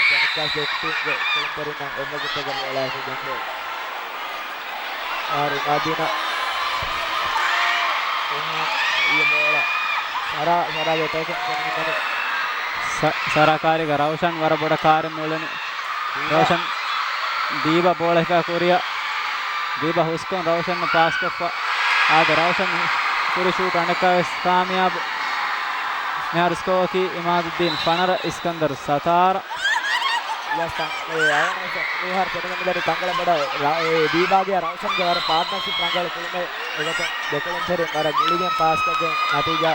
އަނެއްކާވެސް ދެ ޓީމްގެ ކުޅުންތެރިންނަށް އެއްވަގުތެއްގަ ބޯޅައަކީ ގެންދެވޭ. އާރު މާދީނަށް. އެހާ އިޔަ ބޯޅަ. ސަރާ، ސަރާގެ އެޓޭކިން ފެނުނީ. ސަ-، ސަރާ ކާރިގަ ރައުޝަން ވަރަށް ބޮޑަށް ކާރި މިއުޅެނީ. ދީބާ. ރައުޝަން ދީބާ ބޯޅަ ހިފާ ކުރިއަށް. ދީބާ ހުސްކޮށް ރައުޝަން ޕާސްކޮށްފަ. އާދެ، ރައުޝަން ކުރި ޝޫޓް އަނެއްކާވެސް ކާމިޔާބު. މިހާރު ސްކޯއަކީ އިމާދުއްދީން ފަނަރަ، އިސްކަންދަރު ސަތާރަ. ޔަސް، ތަން-، އެ، އަވަނަ މިހާރު ފެނިގެން މިދަނީ ތަންކޮޅެއް ބޮޑަށް ރަ-، އެ، ދީބާގެ ރައުޝަންގެ ވަރަށް ޕާޓްނަރޝިޕް ރަނގަޅު ކުޅުމެއް. އެގޮތުން ދެކުޅުންތެރިން ވަރަށް ގުޅިގެން ޕާސްކޮށްގެން ނަތީޖާ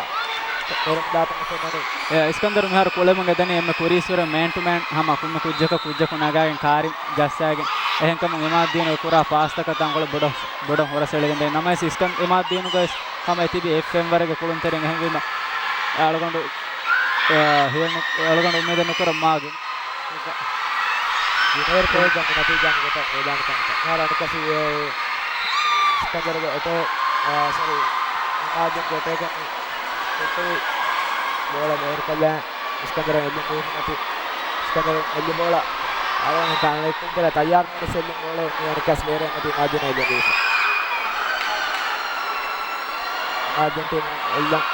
ނެރުމުންދާތަން ފެންނަނީ. އެ، އިސްކަންދަރު މިހާރު ކުޅެމުން އެދަނީ އެންމެ ކުރީއްސުރެ މޭން ޓު މޭން ހަމަ ކޮންމެ ކުއްޖަކަށް ކުއްޖަކު ނަގާގެން ކާރިން ޖައްސާގެން. އެހެންކަމުން އިމާދުއްދީނުގެ ކުރާ ޕާސްތަކަށް ތަންކޮޅެއް ބޮޑަށް، ބޮޑަށް ހުރަސް އެޅިގެންދަނީ. ނަމަވެސް އިސްކަން-، އިމާދުއްދީނުގައި ހަމަ އެ ތިބި އެއް ފެންވަރެއްގެ ކުޅުންތެރިން. އެހެންވީމަ އަޅުގަނޑު، އާ، ހިޔަނު-، އަޅުގަނޑު އުއްމީދެއް ނުކުރަން މާގެން. ޖުނިއަރ ކޯޗް ގަންނަ ނަތީޖާ ގޮތަށް މި ދާނެ ކަންތައް. މިހާރު އަނެއްކާވެސް އިސްކަންދަރުގެ އެޓޭ-، އާ، ސޮރީ، އިމާދުއްދީންގެ އެޓޭކަށް ހުއްޓުވި ބޯޅަ ބޭރުކޮށްލާ. އިސްކަންދަރަށް އެއްލުން ދީފަ މަތި. އިސްކަންދަރު އެއްލި ބޯޅަ. އަޅުގަނޑު ތާނަ އެއްކުންތެރި ތައްޔާރު މޫޑު ސެއްލިން ބޯޅަ މި އަނެއްކާސް ބޭރަށް މަތި އިމާދުއްދީނަށް އެއްލުން ދީފަ. އިމާދުއްދީން ޓީމު އެއްލަން.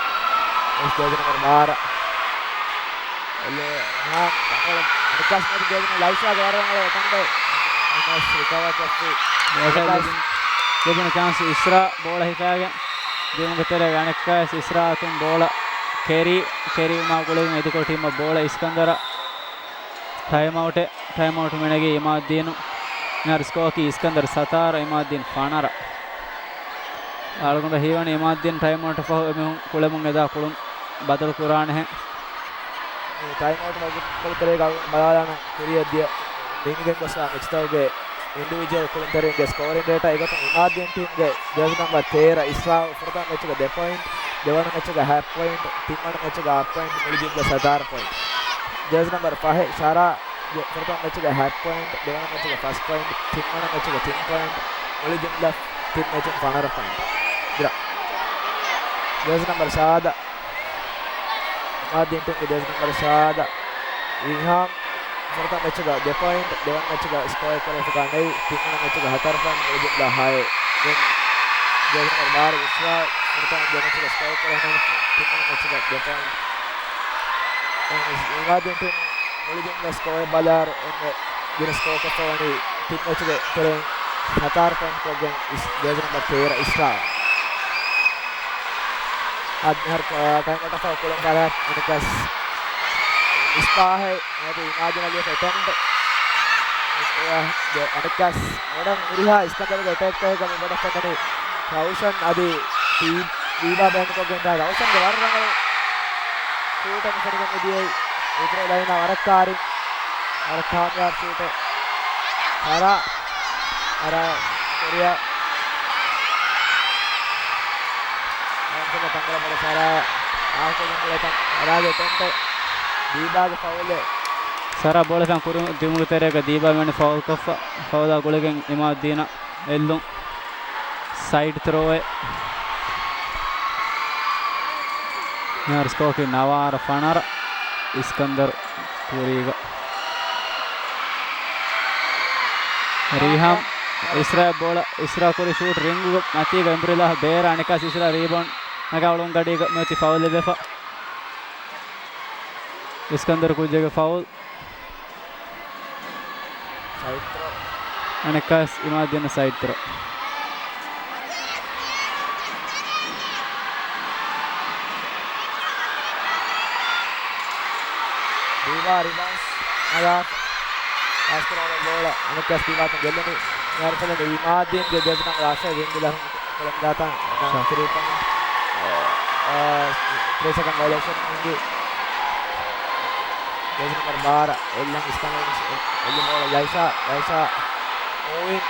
އެސް ޖޭސީ ނަމަރު ބާރަ. އެއްލެ ނާ ތަންކޮޅެއް އަނެއްކާސް މަތި ޖޭސީ ނަމަރު ލައިސާގެ ވަރަށް ރަނގަޅު އެޓެމްޕްޓެއް. ނަމަވެސް ރިކަވަރ ކޮށްފި. ލައިސާ ލިބުނު، ލިބުނު ޗާންސް އިސްރާ ބޯޅަ ހިފާގެން. ދިއުމުގެ ތެރޭގަ އަނެއްކާވެސް އިސްރާ އަތުން ބޯޅަ ކެރީ، ކެރީ ވުމާ ގުޅިގެން އެދިކޮޅު ޓީމަށް ބޯޅަ އިސްކަންދަރަށް. ޓައިމްއައުޓެއް، ޓައިމްއައުޓް މިނެގީ އިމާދުއްދީނު. މިހާރު ސްކޯއަކީ އިސްކަންދަރު ސަތާރަ، އިމާދުއްދީން ފަނަރަ. އަޅުގަނޑަށް ހީވަނީ އިމާދުއްދީން ޓައިމްއައުޓަށް ފަހު އެމީހުން ކުޅެމުން އެދާ ކުޅުން ބަދަލު ކުރާނެހެން. މި ޓައިމްއައުޓް ވަގުތު ކުޅުންތެރިޔާގެ އަޅުގަނޑު ބަލާލާނަން ކުރިއަށް ދިޔަ ނިމިގެން ގޮސްފަ މެޗްތަކުގެ އިންޑިވިޖުއަލް ކުޅުންތެރިންގެ ސްކޯރިން ޑޭޓާ. އެގޮތުން އިމާދުއްދީން ޓީމްގެ ޖާޒީ ނަމްބަރު ތޭރަ އިސްރާ ފުރަތަމަ މެޗުގަ ދެ ޕޮއިންޓް، ދެވަނަ މެޗުގަ ހަ ޕޮއިންޓް، ތިންވަނަ މެޗުގަ އަށް ޕޮއިންޓް، މުޅި ޖުމްލަ ސަތާރަ ޕޮއިންޓް. ޖާޒީ ނަމްބަރު ފަހެއް ސާރާ ފުރަތަމަ މެޗުގަ ހަ ޕޮއިންޓް، ދެވަނަ މެޗުގަ ފަސް ޕޮއިންޓް، ތިންވަނަ މެޗުގަ ތިން ޕޮއިންޓް، މުޅި ޖުމްލަ ތިން މެޗުން ފަނަރަ ޕޮއިންޓް. ޖާޒީ ނަމްބަރު ސާދަ. އިމާދުއްދީން ޓީމްގެ ޖާޒީ ނަމްބަރު ސާދަ. ރީހާން ފުރަތަމަ މެޗުގަ ދެ ޕޮއިންޓް، ދެވަނަ މެޗުގަ ސްކޯއެއް ކުރެވިފަ ނެތް، ތިންވަނަ މެޗުގަ ހަތަރު ޕޮއިންޓް، މުޅި ޖުމްލަ ހައެއް. ދެން ޖާޒީ ނަމްބަރު ބާރަ އިސްރާ ފުރަތަމަ ދެ މެޗުގަ ސްކޯއެއް ކުރެވި ނެތް، ތިންވަނަ މެޗުގަ ދެ ޕޮއިންޓް. އިމާދުއްދީން ޓީމް މުޅި ޖުމްލަ ސްކޯއެއް ބަލާއިރު އެންމެ ގިނަ ސްކޯ ކޮށްފަ ވަނީ ތިން މެޗުގެ ތެރެއިން ހަތާރު ޕޮއިންޓް ކޮށްގެން އިސް-، ޖާޒީ ނަމްބަރު ތޭރަ އިސްރާ. އަދި މިހާރު، އާ، ޓައިމްއައުޓަށް ފަހު ކުޅުން ފަރާތް އަނެކަސް އިސްޕާހެ އަދި އިމާދުއްދީން އަލީ އެޓެމްޕްޓް. އަނެކަސް ބޮޑަށް ހުރިހާ އިސްކަންދަރުގެ އެޓޭކްތަކެއްގަ މި ބޮޑަށް ފެންނަނީ ރައުޝަން އަދި ދީ-، ދީބާ ބޭންޑްކޮށްގެން ދާ ރައުޝަންގެ ވަރަށް ރަނގަޅު ޝޫޓެއް މި ފެނިގެން މިދިޔައީ. އިތުރު ލައިނާ ވަރަށް ކާރި. ވަރަށް ކާމިޔާބު ޝޫޓެއް. ސާރާ ސާރާ ކުރިއަށް އަންސަލަ ތަންކޮޅެއް ބޮޑަށް ސާރާ އާކުދިން ކުޅޭތަން ސާރާގެ އެޓެމްޕްޓެއް ދީބާގެ ފައުލެއް. ސާރާ ބޯޅަ ފެން ކުރި ދިއުމުގެ ތެރޭގަ ދީބާ މިވަނީ ފައުލްކޮށްފަ، ފައުލާ ގުޅިގެން އިމާދުއްދީނަށް އެއްލުން. ސައިޑް ތްރޯއެއް. މިހާރު ސްކޯއަކީ ނަވާރަ ފަނަރަ، އިސްކަންދަރު ކުރީގަ. ރީހާން އިސްރާ ބޯޅަ، އިސްރާ ކުރި ޝޫޓް ރިންގުގެ މަތީގަ އެނބުރިލާ ބޭރަށް އަނެކަސް އިސްރާ ރީބައުންޑް ނަގާ އުޅުން ގަޑީގަ މިއޮތީ ފައުލް ލިބެފަ. އިސްކަންދަރު ކުއްޖެއްގެ ފައުލް. ސައިޑް ތްރޯ. އަނެއްކާސް އިމާދުއްދީނަށް ސައިޑް ތްރޯ. ރިބައުންޑް ނަގާ ފާސް ކުރާ ބޯޅަ އަނެއްކާސް ދީބާއަށް ގެއްލުނީ. މިހާރު ފެންނަނީ އިމާދީންގެ ޖެރސީ ނަންބަރު އަށެއް ވިންގުލަށް ކުޅެން ދާތަން ޝާ. ތިރީ ޕޮއިންޓް، އާ، ތިރީ ސެކަންޑް ވަޔޮލޭޝަން ވިންގި. ޖެރސީ ނަންބަރު ބާރަ އެއްލަން އިސްކަންދަރު އެއްލުން ބޯޅަ ލައިޝާ، ލައިޝާ މޫވިން.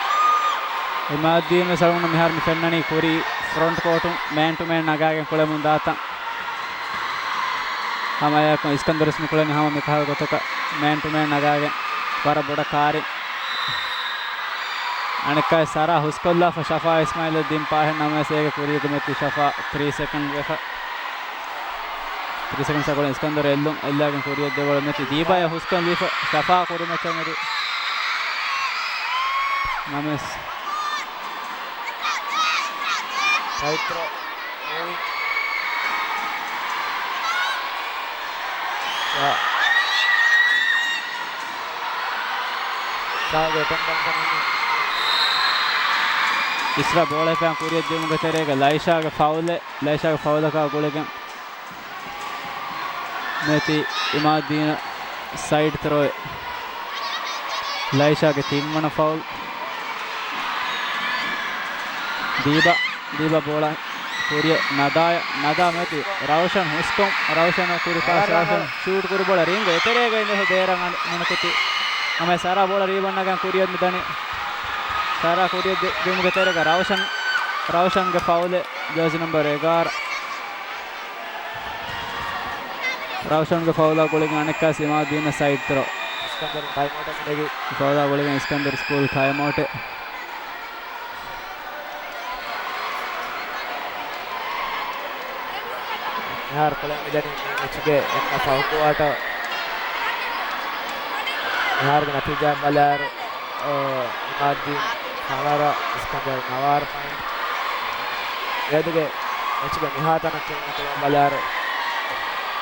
އިމާދީން ވެސް އަޅުގަނޑު މިހާރު މި ފެންނަނީ ކުރީ ފްރޮންޓް ކޯޓުން މޭން ޓު މޭން ނަގާގެން ކުޅެމުން ދާތަން. ހަމައެއާއެކު އިސްކަންދަރު ވެސް މި ކުޅެނީ ހަމަ މިކަހަލަ ގޮތަކަށް މޭން ޓު މޭން ނަގާގެން ވަރަށް ބޮޑަށް ކާރިން. އަނެއްކާ ސަރާ ހުސްކޮށްލާފަ ޝަފާ އިސްމާއިލަށް ދިން ޕާހެއް ނަމަވެސް އޭގެ ކުރީގެ މެތި ޝަފާ ތިރީ ސެކަންޑް ވެފަ. ތިރީ ސެކަންޑް ސަކޮޅެން އިސްކަންދަރު އެއްލުން އެއްލާގެން ކުރިޔަށް ދެ ބޯޅަ މެތި ދީބާޔަށް ހުސްކޮށްލީފަ ޝަފާ ކުރިމައްޗަށް މެދު ނަމަވެސް. ސައިތްރޯ މޫވި. ޝާ. ޝާގެ އެޓެމްޕްޓަށް ފެނުނީ. އިސްރާ ބޯޅަ ހިފާ ކުރިޔަށް ދިއުމުގެ ތެރޭގަ ލައިޝާގެ ފައުލެއް، ލައިޝާގެ ފައުލަކާ ގުޅިގެން މެތި އިމާދީނަށް ސައިޑް ތްރޯއެއް. ލައިޝާގެ ތިންވަނަ ފައުލް. ދީބާ، ދީބާ ބޯޅަ ކުރިޔަށް ނަދާޔަށް، ނަދާ މެތި ރައުޝަން ހުސްކޮށް، ރައުޝަން ކުރި ޕާސް، ރައުޝަން ޝޫޓް ކުރި ބޯޅަ ރިންގު އެތެރޭގަ އިނދެފަ ބޭރަށް އަން-، ނުނިކުތި. ހަމަ ސަރާ ބޯޅަ ރީބަންޑް ނަގަން ކުރިޔަށް މި ދަނީ. ސަރާ ކުރިޔަށް ދި-، ދިއުމުގެ ތެރޭގަ ރައުޝަން، ރައުޝަންގެ ފައުލެއް ޖާޒި ނަމްބަރު އެގާރަ. ރައުޝަންގެ ފައުލާ ގުޅިގެން އަނެއްކާސް އިމާދީނަށް ސައިޑް ތްރޯ. އިސްކަންދަރު ޓައިމްއައުޓަށް މިދެގީ. ފައުލާ ގުޅިގެން އިސްކަންދަރު ސްކޫލް ޓައިމްއައުޓެއް. މިހާރު ކުޅެން މިދަނީ މި މެޗުގެ އެންމެ ފަހު ކުއާޓަ. މިހާރުގެ ނަތީޖާ ބަލާއިރު، އަ، އިމާދީން ފަނަރަ، އިސްކަންދަރު ނަވާރަ ޕޮއިންޓް. މިއަދުގެ މެޗުގެ މިހާތަނަށް ކުޅުނުކުރުމަށް ބަލާއިރު،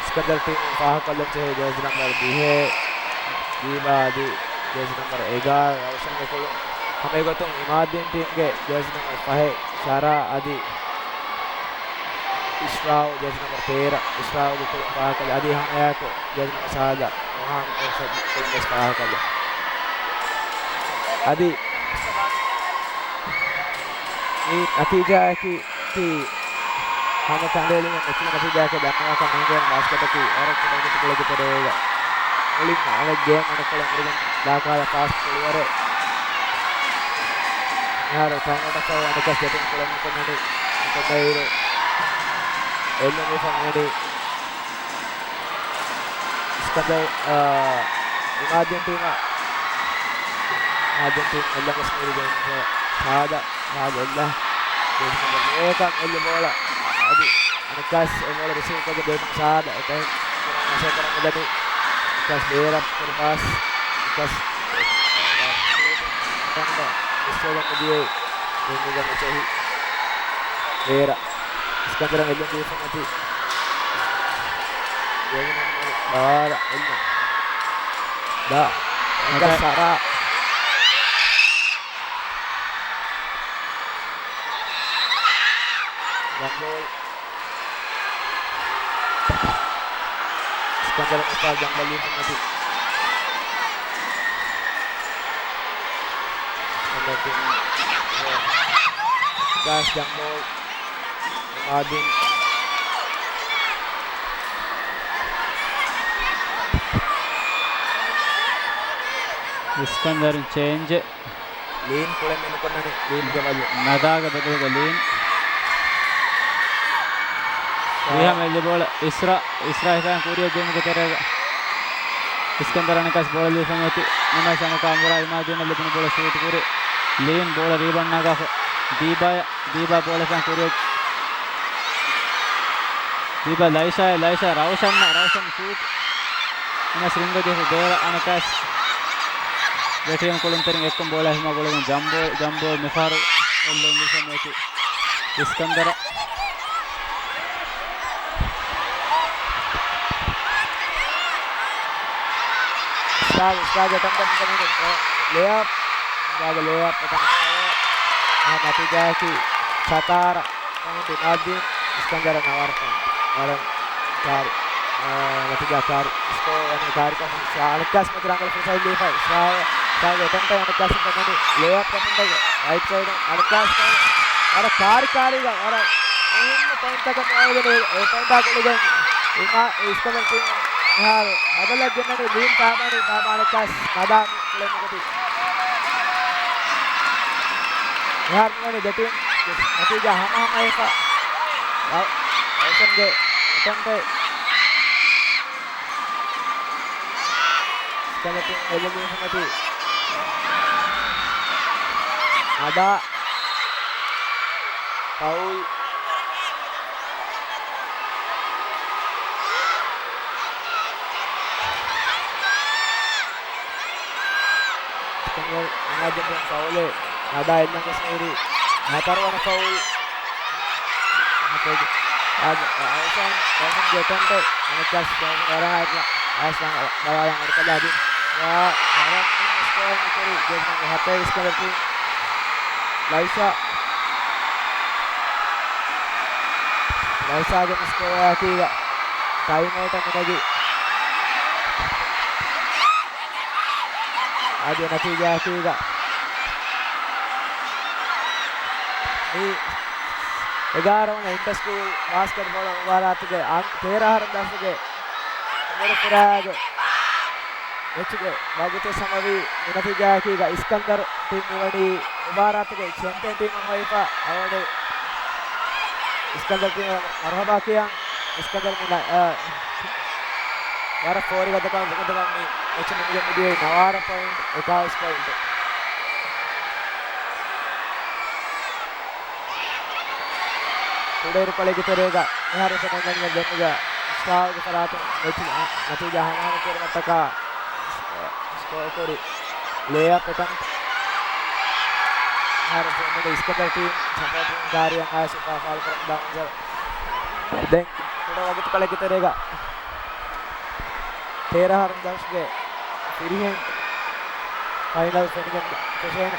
އިސްކަންދަރު ޓީމުން ފާހަގަކޮށްލަން ޖެހޭ ޖާޒި ނަމްބަރު ދިހައެއް، ދީބާ އަދި ޖާޒި ނަމްބަރު އެގާރަ ރައުޝަންގެ ކުޅުން. ހަމަ އެގޮތުން އިމާދީން ޓީމްގެ ޖާޒި ނަމްބަރު ފަހެއް ޝަރާ އަދި އިޝްރާއު ޖާޒި ނަމްބަރު ތޭރަ، އިޝްރާއުގެ ކުޅުން ފާހަގަކޮށްލި އަދި ހަމައެއާއެކު ޖާޒި ނަމްބަރު ސާދަ ނުހާން ކުޅުން ވެސް ފާހަގަކޮށްލި. އަދި މި ނަތީޖާއަކީ ތި ހަމަ ކަނޑައެޅިގެން މެޗުގެ ނަތީޖާއަކީ ދަންނަވާކަށް ނޭނގޭނެ ބާސްކެޓަކީ ވަރަށް ކުޑަ އިނގިތި ކުޅެދި ތެރޭގަ މުޅިން އަނެއް ގޭމް އަނެއްކޮޅަށް އިރުގެން ދާކާލަ ފާސްޓް ކުޅިވަރެއް. މިހާރު ޓައިމްއައުޓަށްފަހު އަނެއްކާސް ޖެޓުން ކުޅެން ނުކުންނަނީ ކޮންމެއިރު އެއްލުން ވެފަ މިވަނީ. އިސްކަންދަރު، އާ، އިމާދީން ޓީމަށް، އިމާދީން ޓީމް އެއްލަން ވެސް މީރި ގެން ސާދަ، ސާދަ އެއްލަ. މޭކަން އެއްލު ބޯޅަ އަދި އަނެއްކާސް އެ ބޯޅަ ރިސީވް ކޮށްގެން ދެވި ސާދަ އެޓެކް ކުރަން އަސަރ ކުރަން މިދަނީ. އަނެއްކާސް ބޭރަށް ކުރި ޕާސް، އަނެއްކާސް ކަންޑަ މިސްކޮށްގެން މިދިޔައީ ރިންގުގެ މެޗެހި ބޭރަށް. އިސްކަންދަރަށް އެއްލުން ދީފަ މަތި. ދެވިނަމަ ދާރަ އެއްލުން. ދާ. އަދަ. ސަރާ. ގަނބޯލް. ސިކަންދަރަށް މިސާލް ޖަންބަލީ ފުންނަތި. ސިކަންދަރަށް ދާސް ޖަންބޯލް. އިމާދީން. އިސްކަންދަރު ޗޭންޖެއް. ލީން ކުޅެން މިނުކުންނަނީ ލީންގެ ބަދަލު. ނަދާގެ ބަދަލުގަ ލީން. ރީހާމް އެއްލި ބޯޅަ އިސްރާ، އިސްރާ ހިފާން ކުރިޔަށް ދިއުމުގެ ތެރޭގަ. އިސްކަންދަރު އަނެއްކާސް ބޯޅަ ލީފަ މަތި. ނަމަވެސް އަނެއްކާ އަނބުރާ އިމާދީނަށް ލިބުނު ބޯޅަ ޝޫޓް ކުރި. ލީން ބޯޅަ ރީބަންޑް ނަގާފަ. ދީބާޔަށް، ދީބާ ބޯޅަ ހިފާން ކުރިޔަށް. ދީބާ ލައިޝާ، ލައިޝާ ރައުޝަން، ރައުޝަން ޝޫޓް. އަނެއްކާސް ރިންގަށް ދީފަ ބޭރަށް އަނެއްކާސް ރެޓިއަން ކުޅުންތެރިން އެއްކޮށް ބޯޅަ ހިފުމާ ގުޅިގެން ޖަމްބޯ، ޖަމްބޯ މިފަހަރު އެއްލެއް މިފަ މޭތި އިސްކަންދަރަށް. އިސްރާގެ، އިސްރާގެ އެޓަމްޕް އެކަނި ލޭއަޕް. އިސްރާގެ ލޭއަޕް އެކަނި އާ ނަތީޖާއަކީ ސަތާރަ. ޕޮއިންޓް އިމާދީން، އިސްކަންދަރަށް ނަވާރަ ޕޮއިންޓް. ވަރަށް ކާރި. އާ، ނަތީޖާ ކާރި. ސްކޯ ވަނީ ކާރި ކޮށްފަ. ޝާ އަނެއްކާސް މަތި ރަނގަޅު ފުރުސަތެއް ލިބިފައި. ޝާ، ޝާގެ އެޓެމްޕްޓެއް އަނެއްކާސް ފެންނަނީ ލޭއަޕް ކަމުން ރައިޓް ސައިޑު. އަނެއްކާސް ވަރަށް ކާރި ކާރީގަ ވަރަށް މުހިންމު ޕޮއިންޓްތަކަށް މި އައިގެން އެ ޕޮއިންޓާ ގުޅިގެން އިމާ އިސްކަންދަރު ޓީމު މިހާރު ބަދަލަށް ގެންނަނީ ލީން ފާބާނީ ފާބާނެއްކާސް ނަދާ ކުޅެން ނުކުތީ. މިހާރު މިވަނީ ދެ ޓީމް ނަތީޖާ ހަމަހަމަ ހިފަ. ރަ-، ރައުޝަންގެ އެޓެމްޕްޓެއް. އިސްކަންދަރު ޓީމް އެލިމިނޭޝަން އޮތީ. ނަދާ. ފައުލް. އިސްކަންދަރު އަނާދެން ފައުލެއް ނަދާ އެއްލަން ގޮސް ހުރި ހަތަރުވަނަ ފައުލް. އާ، އާ، އާ، އާ، އާ، އާ، އާ، އަނެއްކާސް ވަރަށް އައި އާސް ވާން ބަލާލާ މަޑުކަލާ އަދި. ވާ، ވަރަށް ސްކޯ ކުރި ޖެސްމަންގެ ހަތެއް އިސްކަންދަރު ޓީމް. ލައިޝާ. ލައިޝާގެ މި ސްކޯއާއެކީގަ ޓައިމް އައުޓަށް މިނެގި. އަދި ނަތީޖާއަކީގަ މި އެގާރަ ވަނަ އިންޓަ ސްކޫލް ބާސްކެޓްބޯޅަ މުބާރާތުގެ އަން-، ތޭރަ އަހަރު ދަސްގެ އުމުރުފުރާގެ މެޗުގެ ވަގުތު ސަމަވީ. މި ނަތީޖާއަކީގަ އިސްކަންދަރު ޓީމް މިވަނީ މުބާރާތުގެ ޗެމްޕިއަން ޓީމަށް ހޮވިފަ އަޅުގަނޑު އިސްކަންދަރު ޓީމަށް މަރުހަބާ ކިޔަން. އިސްކަންދަރު މި ނަ-، އަ، ވަރަށް ފޯރިގަދަކަން ވިގަދަކަން މި މެޗު ނިމިގެން މިދިޔައީ ނަވާރަ ޕޮއިންޓް އެކާވީސް ޕޮއިންޓު. ކުޑައިރުކޮޅެއްގެ ތެރޭގަ މިހާރު ފެނެންގަންނަ ދެންމެގަ ސްޓާގެ ފަރާތުން މެޗު ނަތީޖާ ހަމަހަމަ ކުރުމަށްޓަކާ ސްކޯ ކުރި ލޭއަޕް އެޓަމްޕްޓް. މިހާރު ފެންނަނީ އިސްކަންދަރު ޓީމް ސަޕޯޓިން ކާރިއަށް އައިސް ފާ-، ފާލު ކުރަމުންދާ މަންޒަރު. ދެން ކުޑަ ވަގުތުކޮޅެއްގެ ތެރޭގަ ތޭރަ އަހަރު ދަސްގެ ފިރިހެން ފައިނަލް ފެނިގެން ފެށޭނެ.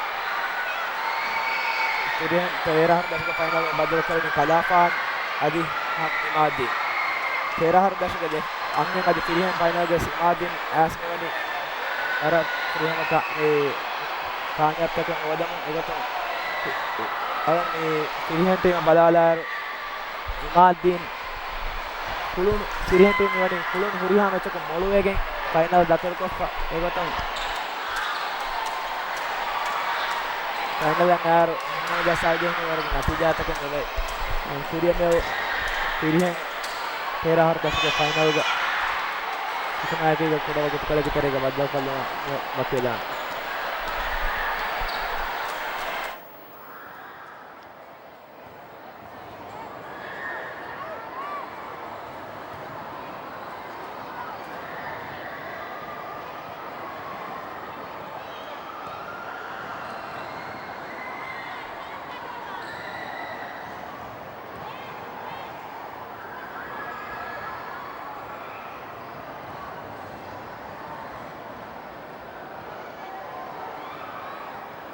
ފިރިހެން ތޭރަ އަހަރު ދަސްގެ ފައިނަލް ބައްދަލުކުރަނީ ކަލާފާން އަދި އިމާދީން. ތޭރަ އަހަރު ދަސްގެ ދެ އަންހެން އަދި ފިރިހެން ފައިނަލްގެ އިމާދީން އައިސް މިވަނީ ވަރަށް ފިރިހެނަކަށް މި ކާމިޔާބުތަކެއް ނުވަދަމުން އެގޮތުން އަޅުން މި ފިރިހެން ޓީމަށް ބަލާލާއިރު، އިމާދީން ކުޅުނު، ފިރިހެން ޓީމް ވަނީ ކުޅުނު ހުރިހާ މެޗަކުން މޮޅުވެގެން ފައިނަލް ދަތުރުކޮށްފަ އެގޮތުން ފައިނަލަށް އައިރު ހަމަ ޖައްސާގެން ވަރަށް ނަތީޖާތަކެއް ނުލައި. ކުރިއަށް މިއޮތް ފިރިހެން ތޭރަ އަހަރު ދަސްގެ ފައިނަލްގަ އެކަމާއެކީގަ ކުޑަ ވަގުތުކޮޅެއްގެ ތެރޭގަ ބައްދަލުކޮށްލުމަށް ވަކިވެލާނެ.